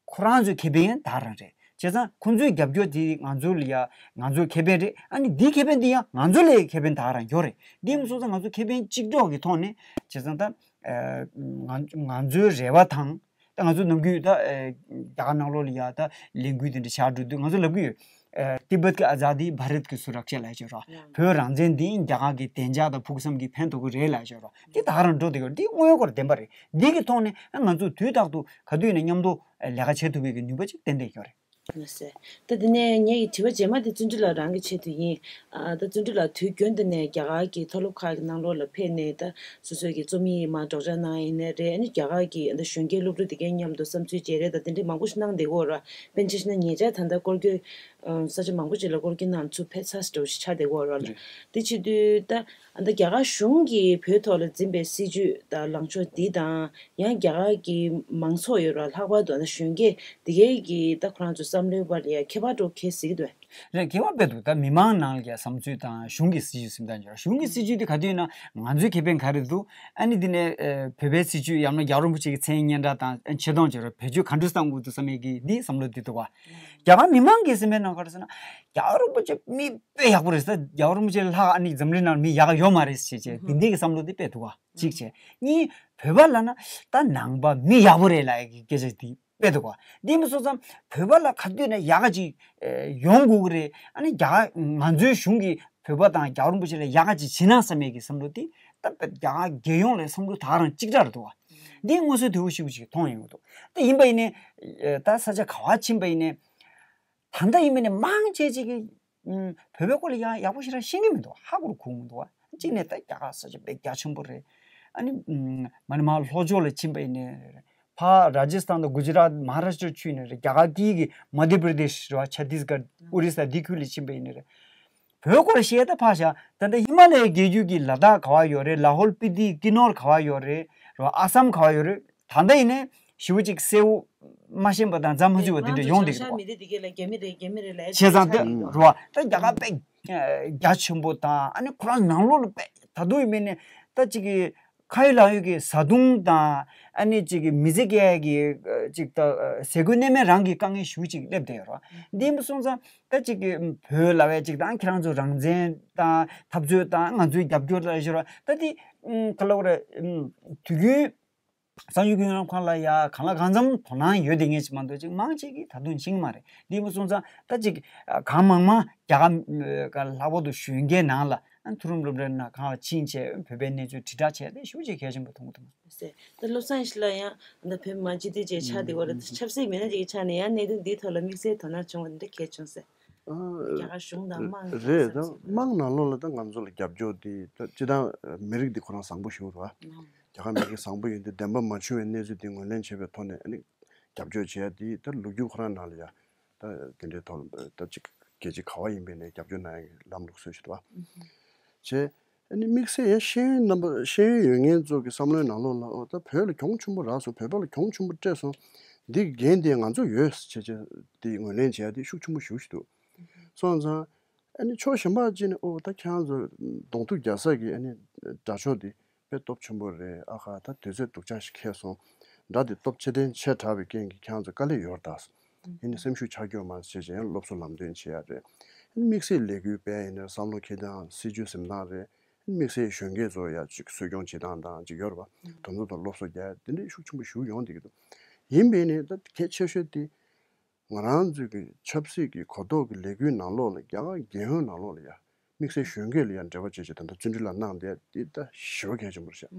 ཁོ་རང་ཚོའི་ཁེ་ཕན་ཡང་དེ་ག་རང་རེད། བྱས་ཙང་ཁོ་ཚོའི་རྒྱབ་སྐྱོར་དེ་ང་ཚོ་ལ་ཡ་ང་ཚོའི་ཁེ་ཕན་རེད། ཨ་ནི་འདིའི་ཁེ་ཕན་དེ་ཡང་ང་ཚོ་ལ་ཡ་ཁེ་ཕན་དེ་ག་རང་ཡོད་རེད། འདི་མ་སོང་ཙང་ང་ཚོ་ཁེ་ཕན་གཅིག་སྒྲོག་གི་ཐོག་ནས་བྱས་ཙང་ད་ང་ང་ཚོའི་རེ་བ་དང་། ད་ང་ཚོ་ནམ་རྒྱུན་ད་རྒྱ་གར་ནང་ལོགས་ལ་ཡ་ད་ལས་འགུལ་དེ་འདྲ་བྱ་འགྲོ་དུས་ང་ཚོ་ལབ་ཀྱི་ཡོད། तिब्बत की आज़ादी भारत की सुरक्षा ལབ་ཡ་ཅིག་ཡོད་རེད། བོད་རང་བཙན་འདི་རྒྱ་གར་གྱི་བདེ་འཇགས་དང་ཕུགས་བསམ་གྱི་ཕན་ཐོགས་ཀྱི་རེད་ལབ་ཡ་ཅིག་ཡོད་རེད། འདི་ད་ག་རང་འགྲོ་བསྡད་ཡོད་རེད། འདི་དངོས་ཡོད་སྐོར་བདེན་པ་རེད། འདི་གི་ཐོག་ནས་ང་ཚོ་དུས་རྟག་ཏུ་ག་དུས་ཡིན་ན་མཉམ་དུ་ལས་ཀ་བྱེད་ཐུབ་པའི་གི་ནུས་པ་ཅིག་ཏན་ཏན་ཡོད་རེད། ལགས་སོ། ད་དེ་ནས་ངེད་ཀྱི་དྲི་བ་རྗེས་མ་དེ་བརྩོན་འགྲུས་ལགས་རང་གི་ཆེད་དུ་ཡིན། ཨ་ད་བརྩོན་འགྲུས་ལགས་དུས་རྒྱུན་དུ་ནས་རྒྱ་གར་གྱི་མཐོ་སློབ་ཁག་གི་ནང་ལོགས་ལ་ཕེབས་ནས་ད་སོ་སོའི་གི་རྩོམ་ཡིག་མར་སྒྲོག་སྦྱང་གནང་ཡིན་ནའི་རེད། ཨ་ནི་རྒྱ་གར་གྱི་ཨ་ད་གཞོན་སྐྱེས་སློབ་ཕྲུག་དེ་གའི་མཉམ་དུ་བསམ་ཚུལ་བརྗེ་རེས་དང་དེ་འདྲའི་མང་པོ་ཞིག་གནང་བསྡད་ཀྱི་ཡོད་རེད། དཔེར་ན་ཆ་བཞག་ན་ཉེ་ཆར་ད་ལྟ་སྐོར་སྐྱོད་ས་ཆ་མང་པོ་ཅིག་ལ་སྐོར་སྐྱོད་གནང་ཚུར་ཕེབས་ཚར་འདྲ་བོ་ཞིག་ཆགས་བསྡད་ཀྱི་ཡོད་རེད། དེ་བྱེད་དུས་ད་ཨ་ད་རྒྱ་གར་གཞུང་གིས་བོད་ཐོག་ལ་འཛིན་པའི་སྲིད་བྱུས་དང་ལངས་ཕྱོགས་འདི་དང་། ཡང་རྒྱ་གར་གྱི་མང་ཚོགས་ཡོད་ར། ལྷག་པར་དུ་ཨ་ནི་གཞོན་སྐྱེས་འདི་གའི་གི་ད་ཁོ་རང་ཚོའི་བསམ་བློའི་བར་ལ་ཡ་ཁྱད་པར་འགྲོ་གལ་སྲིད་ཀྱི་འདུག་གས། རེད། ཁྱད་པར་དཔེ་འདུག་ད་མི་མང་ནང་ལ་ཡ་བསམ་ཚུལ་དང་གཞུང་གི་སྲིད་བྱུས་སེམས་ཐག་ཉེ་ར། གཞུང་གི་སྲིད་བྱུས་དེ་ག་དུས་ཡིན་ན་ང་ཚོའི་ཁེ་ཕན་ག་རེ་འདུག་ཨ་ནི་འདི་ནས་ཨ་བོད་པའི་སྲིད་བྱུས་ཡང་ན་རྒྱལ་བ་རིན་པོ་ཆེ་གི་མཚན་སྙན་གྲགས་དང་ཆེ་མཐོང་བྱེད་ར། བེད་སྤྱོད་ག་འདྲ་གཏང་དགོས་འདུག་བསམ་ཡས་ཀྱི་འདི་བསམ་བློ་འདི་འདུག་ག། རྒྱ་གར་མི་མང་གི་སེམས་པའི་ནང་ག་རེ་ཟེར་ན། རྒྱལ་བ་རིན་པོ་ཆེ་མི་དཔེ་ཡག་པོ་རེད་ཟེར། རྒྱལ་བ་རིན་པོ་ཆེ་ལྷག་ཨ་ནི་འཛམ་གླིང་ནང་མི་ཡག་ག་ཡོད་མ་རེད་ཟེར་བྱས་འདི་འདྲའི་གི་བསམ་བློ་འདི་དཔེ་འདུག་ག། གཅིག་བྱས། གཉིས། བོད་པ་ལབ་ན་ད་ནང་པ་མི་ཡག་པོ་རེད་ལབ་ཡ་གི་སྐད་ཆ་དེ་དཔེ་འདུག་ག། འདི་མ་སོང་ཙང་བོད་པ་ལ་ག་དུས་ན་ཡག་ག་ཅིག་ཡོང་དགོས་ཀྱི་རེད། ཨ་ནི་རྒྱ་ང་ཚོའི་གཞུང་གིས་བོད་པ་དང་རྒྱལ་བ་རིན་པོ་ཆེ་ལ་ཡག་ག་ཅིག་བྱེད་ན་བསམ་ཡས་ཀྱི་བསམ་བློ་དེ་ད་རྒྱ་གར་རྒྱལ་ཡོངས་ལ་བསམ་བློ་ད་ག་རང་གཅིག་འདྲ་རེད་འདུག་ག། འདི་མངོན་གསལ་དོད་པོ་ཞེ་པོ་ཅིག་མཐོང་ཡོང་གི་འདུག། ད་ཡིན་པ་ཡིན་ནའི་ད་ས་ཆ་ག་བ་ཕྱིན་པ་ཡིན་ནའི། ད་ལྟ་ཡིན་པ་ནི་མང་ཆེ་ཅིག་གིས་ཨུམ་བོད་པའི་སྐོར་ལ་ཡང་ཡག་པོ་ཞེ་དྲག་ཤེས་ཀྱི་མི་འདུག། ཧ་གོ་རུ་གོ་གི་མི་འདུག་བ། གཅིག་ནས་ད་རྒྱ་གར་ས་ཆ་དཔེ་རྒྱ་ཆེན་པོ་རེད། ཨ་ནི་ཨུམ་མ་ནི་མར་ལྷོ་ཕྱོགས་ལ་ཕྱིན་པ་ཡིན་ནའི་རེད། ཕར་ར་ཇི་སི་ཐན་དང་གུ་ཇི་རཱཏ་མ་ཧཱ་རཱ་ཤི་ཏྲ་ཆུ་ཡིན་ནའི་རེད། རྒྱ་གར་དཀྱིལ་གྱི་མ་དྷྱ་པྲ་དེ་ཤི་རེད་བ། ཆ་ཏིས་གྷར་ཨོ་རི་ས་འདི་ཁུལ་ལ་ཕྱིན་པ་ཡིན་ནའི་རེད། བོད་སྐོར་བཤད་ད་ཕར་བཞག། ད་ལྟ་ཧི་མ་ལ་ཡའི་རྒྱལ་རྒྱུད་ཀྱི་ལ་དྭགས་ག་བ་ཡོད་རེད། ལ་ཧོལ་སྤི་ཏི་ཀི་ནོར་ག་བ་ཡོད་རེད། རེད་བ། ཨ་སམ་ག་བ་ཡོད་རེད། ད་ལྟ་ཡིན་ནའི་ཞེ་པོ་ཅིག་གསལ་པོ་མ་ཤེས་པ་དང་རྩ་མ་ཚུད་པ་དེ་འདྲ་ཡོང་བསྡད་ཀྱི་འདུག་བ། མི་རིགས་དེ་གས་ལ་རྒྱ་མི་རེད། རྒྱ་མི་རེད་ལབ་བྱས་ཙང་དེ་ཆགས་ཀྱི་འདུག་རེད་བ། ད་རྒྱ་གར་དཔེ་རྒྱ་ཆེན་པོ་དང་ཨ་ནི་ཁོ་རང་ནང་ལོགས་ལ་དཔེ་ད་དུང་ཡིན་མིན་ནས་ད་ཅིག་གི་ཁ་ཡོད་ལག་ཡོད་ཀྱི་བཟའ་བཏུང་དང་ཨ་ནི་ཅིག་གི་མི་ཚེ་སྐྱེལ་ཡ་གི་ཅིག་ད་ཟས་གོས་གནས་མལ་རང་གི་དཀའ་ངལ་ཞེ་པོ་ཅིག་སླེབས་བསྡད་ཡོད་རེད་བ། འདི་མ་སོང་ཙང་ད་ཅིག་གི་བོད་ལབ་ཡ་ཅིག་དང་ཁྱེད་རང་ཚོ་རང་བཙན་དང་འཐབ་རྩོད་དང་ང་ཚོའི་རྒྱབ་སྐྱོར་ལ་ཞུ་ར། ད་དེ་ག་ལབ་དགོས་རེད། དུས་རྒྱུན་གསར་འགྱུར་སྐྱོན་རམ་ཁང་ལ་ཡ་གང་ལ་གང་འཚམ་དོ་སྣང་ཡོད་དེ་ངེས་ཅིག་མ་གཏོགས་ཅིག་མང་ཆེ་གིས་ད་དུང་ཤེས་ཀྱི་མ་རེད། འདི་མ་སོང་ཙང་ད་ཅིག་གང་མང་མང་རྒྱ་གར་ལྷག་པར་དུ་གཞོན་སྐྱེས་ནང་ལ་མཐོ་རིམ་སློབ་གྲྭའི་ནང་གང་ལ་ཕྱིན་བྱས་བོད་པའི་གནས་ཚུལ་དྲིལ་བསྒྲགས་བྱས་ཏེ་ཞེ་པོ་ཅིག་གལ་ཆེན་པོ་མཐོང་གི་འདུག་མ། ཟེར། ད་བློ་བཟང་ཡེ་ཤེས་ལགས་ཡང་ད་བོད་མི་མང་སྤྱི་འཐུས་བཅས་ཆགས་བསྡད་ཡོད་རེད། ད་ཆབ་སྲིད་མི་སྣ་ཅིག་གི་ཆ་ནས་ཡང་གནད་དོན་འདིའི་ཐོག་ལ་དམིགས་བསལ་དོ་སྣང་བྱུང་བ་འདི་འདྲ་གལ་བྱུང་ཟེར། རྒྱ་གར་གཞུང་དང་དམངས་རེད། ད་དམངས་ནང་ལོགས་ལ་ད་ང་ཚོ་ལ་རྒྱབ་སྐྱོར་དེ་ད་སྤྱི་བཏང་མི་རིགས་འདི་ཁོ་རང་བཟང་པོ་ཞིག་རེད་བ། རྒྱ་གར་མི་རིགས་བཟང་པོ་ཡིན་དུས་བདེན་པ་མ་བྱུང་བའི་གནས་ཚུལ་འདི་ངོས་ལེན་བྱེད་པའི་ཐོག་ནས་ཨ་ནི་རྒྱབ་སྐྱོར་བྱེད་ཡ་དེ་ད་ལོ་རྒྱུས་ཁོ་རང་ནང་ལ་ཡ་ད་དེ་འདྲའི་ཐོག་ད་ཅིག་རྒྱལ་སྤྱི་ག་བ་ཡིན་པའི་ནས་རྒྱབ་སྐྱོར་གནང་ཡ་གི་ལམ་ལུགས་སྲོལ་ཞིག་འདུག་བ། བྱས། ཨ་ནི་དམིགས་བསལ་ཡང་ཤེས་ཡོན་རྣམ་པ་ཤེས་ཡོན་ཡོད་མཁན་ཚོ་གི་བསམ་བློའི་ནང་ལོགས་ལ་ཨོ་ད་བོད་ལ་གྱོང་ཆེན་པོ་རག་སོང་། བོད་པ་ལ་གྱོང་ཆེན་པོ་སྤྲད་སོང་། འདི་གི་འགན་དེ་ང་ཚོ་ཡོད་ཟེར་བྱས་བྱས་དེ་ངོས་ལེན་བྱས་ཡ་དེ་ཤུགས་ཆེན་པོ་ཞེ་པོ་ཞིག་འདུག་སོང་ཙང་ཨ་ནི་ཕྱོགས་གཞན་པ་ཅིག་ནས་ཨོ་ད་ཁྱེད་རང་ཚོ་གདོང་ཐུག་རྒྱག་ས་གི་ཨ་ནི་དགྲ་ཕྱོགས་དེ་དཔེ་སྟོབས་ཆེན་པོ་རེད། ཨ་ཁ་ད་དུས་ཚོད་སྡུག་ཅག་ཞིག་འཁེལ་སོང་། དགྲ་དེ་སྟོབས་ཆེ་ལྡན་ཆེ་དྲགས་པའི་རྐྱེན་གྱིས་ཁྱེད་རང་ཚོ་དཀའ་ལས་ཡོད་རེད་ད། ཡིན་ནའི་སེམས་ཤུགས་ཆག་སྐྱོན་མ་བྱེད་ཅིང་སློབ་གསོ་ལམ་སྟོན་བྱེད་ཡ་རེད། དམིགས་བསལ་ལས་འགུལ་སྤེལ་ཡིན་ནའི་བསམ་བློ་འཁྱེར་སྟངས་སྲིད་ཇུས་འཛིན་སྟངས་རེད། དམིགས་བསལ་གཞོན་སྐྱེས་ཚོ་ཡ་ཅིག་གསོ་སྐྱོང་བྱེད་སྟངས་དང་ཅིག་ཡོད་རེད་པ། དེ་ཚོ་དང་སློབ་གསོ་རྒྱག་ཡ་དེ་འདྲའི་ཤུགས་ཆེན་པོ་ཞིག་ཡོང་བསྡད་ཀྱི་འདུག་ཡིན་པས་ནི་ད་གལ་ཆེ་ཤོས་དེ་ང་རང་ཚོའི་གི་ཆབ་སྲིད་ཀྱི་གོ་རྟོགས་ཀྱི་ལས་འགུལ་ནང་ལོགས་ལ་རྒྱ་གར་རྒྱལ་ཡོངས་ནང་ལོགས་ལ་ཡ། དམིགས་བསལ་གཞོན་སྐྱེས་ལ་ཡང་འབྲེལ་བ་བྱེད་ཆེད་ད་ལྟ་བརྩོན་འགྲུས་ལགས་གནང་བསྡད་འདི་ད་ཞེ་པོ་གལ་ཆེན་པོ་རེད་ཤག་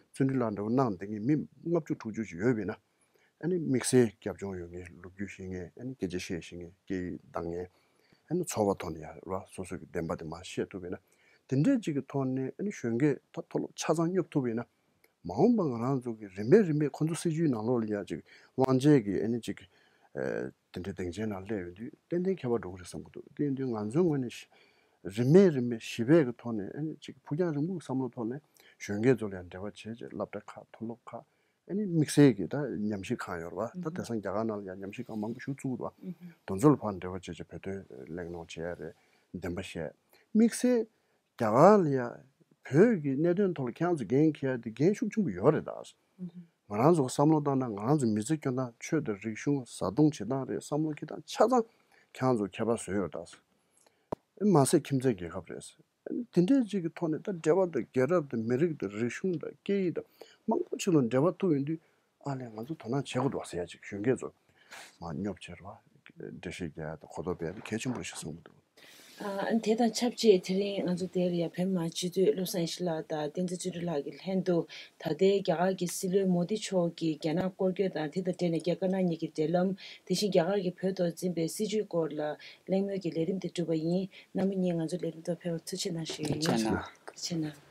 བརྩོན་འགྲུས་ལགས་འབྲེལ་བ་གནང་བསྡད་མཁན་མི་ལྔ་བཅུ་དྲུག་ཅུ་ཞིག་ཡོད་པས་ན། ཨ་ནི་དམིགས་བསལ་རྒྱབ་ལྗོངས་ཡོད་མཁན་ལོ་རྒྱུས་ཤེས་མཁན་ཨ་ནི་སྐད་ཆ་བཤད་ཤེས་མཁན་སྐད་ཡིག་འདང་མཁན་ཨ་ནི་ཚོར་བ་ཐོག་ནས་ཡང་ར་སོ་སོ་གི་བདེན་པ་དེ་མར་བཤད་ཐུབ་པས་ན། དེ་འདྲའི་ཅིག་གི་ཐོག་ནས་ཨ་ནི་གཞོན་སྐྱེས་ད་མཐོ་སློབ་ཆ་ཚང་སྙོབ་ཐུབ་པས་ན། མ་འོངས་པ་ང་རང་ཚོ་གི་རིམ་པས་རིམ་པས་ཁོ་ཚོ་སྲིད་ཇུས་ནང་ལོགས་ལ་ཡ་ཅིག་དབང་ཆའི་གི་ཨ་ནི་ཅིག་ཨེ་དེ་འདྲའི་སྡིངས་ཆའི་ནང་སླེབས་ཡོང་དུས་ཏན་ཏན་ཁྱད་པར་འགྲོ་གི་རེད་བསམ་གི་འདུག་དེ་ཡིན་དུས་ང་ཚོའི་ངོས་ནས་ཤ་རིམ་པས་རིམ་པས་ཞི་བའི་གི་ཐོག་ནས་ཨ་ནི་ཅིག་ཕུགས་རྒྱང་རིང་པོ་གི་བསམ་བློ་ཐོག་ནས་གཞོན་སྐྱེས་ཚོ་ལ་ཡང་འབྲེལ་བ་བྱས་བྱས་སློབ་གྲྭ་ཁག་མཐོ་སློབ་ཁག་ཨ་ནི་དམིགས་བསལ་གྱི་ད་ཉམས་ཞིབ་ཁང་ཡོད་རེད་བ། ད་དེང་སང་རྒྱ་གར་ནང་ལ་ཡང་ཉམས་ཞིབ་ཁང་མང་པོ་ཞིག་བཙུགས་འདུག་བ། དེ་ཚོ་ལ་ཕར་འབྲེལ་བ་བྱས་བྱས་བོད་དོན་གླེང་སློང་བྱེད་ཡ་རེད། བདེན་པ་བཤད། དམིགས་བསལ་རྒྱ་གར་ལ་ཡང་བོད་ཀྱི་གནད་དོན་ཐོག་ལ་ཁྱེད་རང་ཚོ་འགན་འཁྱེར་ཡ་དེ་འགན་ཤུགས་ཆེན་པོ་ཡོད་རེད་ད། ང་རང་ཚོ་གི་བསམ་བློ་བཏང་ན་ང་རང་ཚོ་མི་ཚེ་སྐྱོང་སྟངས་ཆོས་དང་རིག་གཞུང་བཟའ་བཏུང་བྱེད་སྟངས་རེད། བསམ་བློ་འཁྱེར་སྟངས་ཆ་ཚང་ཁྱེད་རང་ཚོ་ཁྱད་པར་བཟོས་ཡོད་ད། མ་ཟད་ཁྱིམ་མཚེས་རྒྱལ་ཁབ་རེད། དེ་འདྲའི་ཅིག་གི་ཐོག་ནས་ད་འབྲེལ་བ་དང་རྒྱལ་རབས་དང་མི་རིགས་དང་རིག་གཞུང་དང་སྐད་ཡིག་དང་མང་པོ་ཅིག་ལ་འབྲེལ་བ་ཐུག་ཡོང་དུས་ཨ་ལས་ང་ཚོ་དོ་སྣང་བྱེད་དགོས་འདུག་ཟེར་ཡ་ཅིག་གཞོན་སྐྱེས་ཚོ་མར་སྙོབ་བྱེད་རོགས། འགྲེལ་བཤད་རྒྱག་ཡ་དང་གོ་རྟོགས་སྤེལ་ཡ་དེ་གལ་ཆེན་པོ་རེད་ཤག་བསམ་གྱི་འདུག་ཨ་ཨ་དེ་དང་ཆབས་ཅིག་དེ་རིང་ང་ཚོ་དེར་ཡ་བོད་མི་མང་སྤྱི་འཐུས་བློ་བཟང་ཡེ་ཤེས་ལགས་དང་བསྟན་འཛིན་བརྩོན་འགྲུས་ལགས་ཀྱི་ལྷན་དུ་ད་ལྟའི་རྒྱ་གར་གྱི་སྲིད་བློན་མོ་དི་མཆོག་གིས་རྒྱ་ནག་སྐོར་སྐྱོད་དང་དེ་དང་འབྲེལ་ནས་རྒྱ་དཀར་ནག་གཉིས་ཀྱི་འབྲེལ་ལམ། དེ་བཞིན་རྒྱ་གར་གྱིས་བོད་ཐོག་འཛིན་པའི་སྲིད་བྱུས་སྐོར་ལ་གླེང་མོལ་གྱི་ལས་རིམ་དེ་གྲུབ་པ་ཡིན། རྣམ་པ་གཉིས་ང་ཚོའི་ལས་རིམ་ཐོག་ཕེབས་པར་ཐུགས་རྗེ་གནང་ཞུ་ཡི་ཡིན། ཐུགས་རྗེ་གནང་། ཐུགས་རྗེ་གནང་།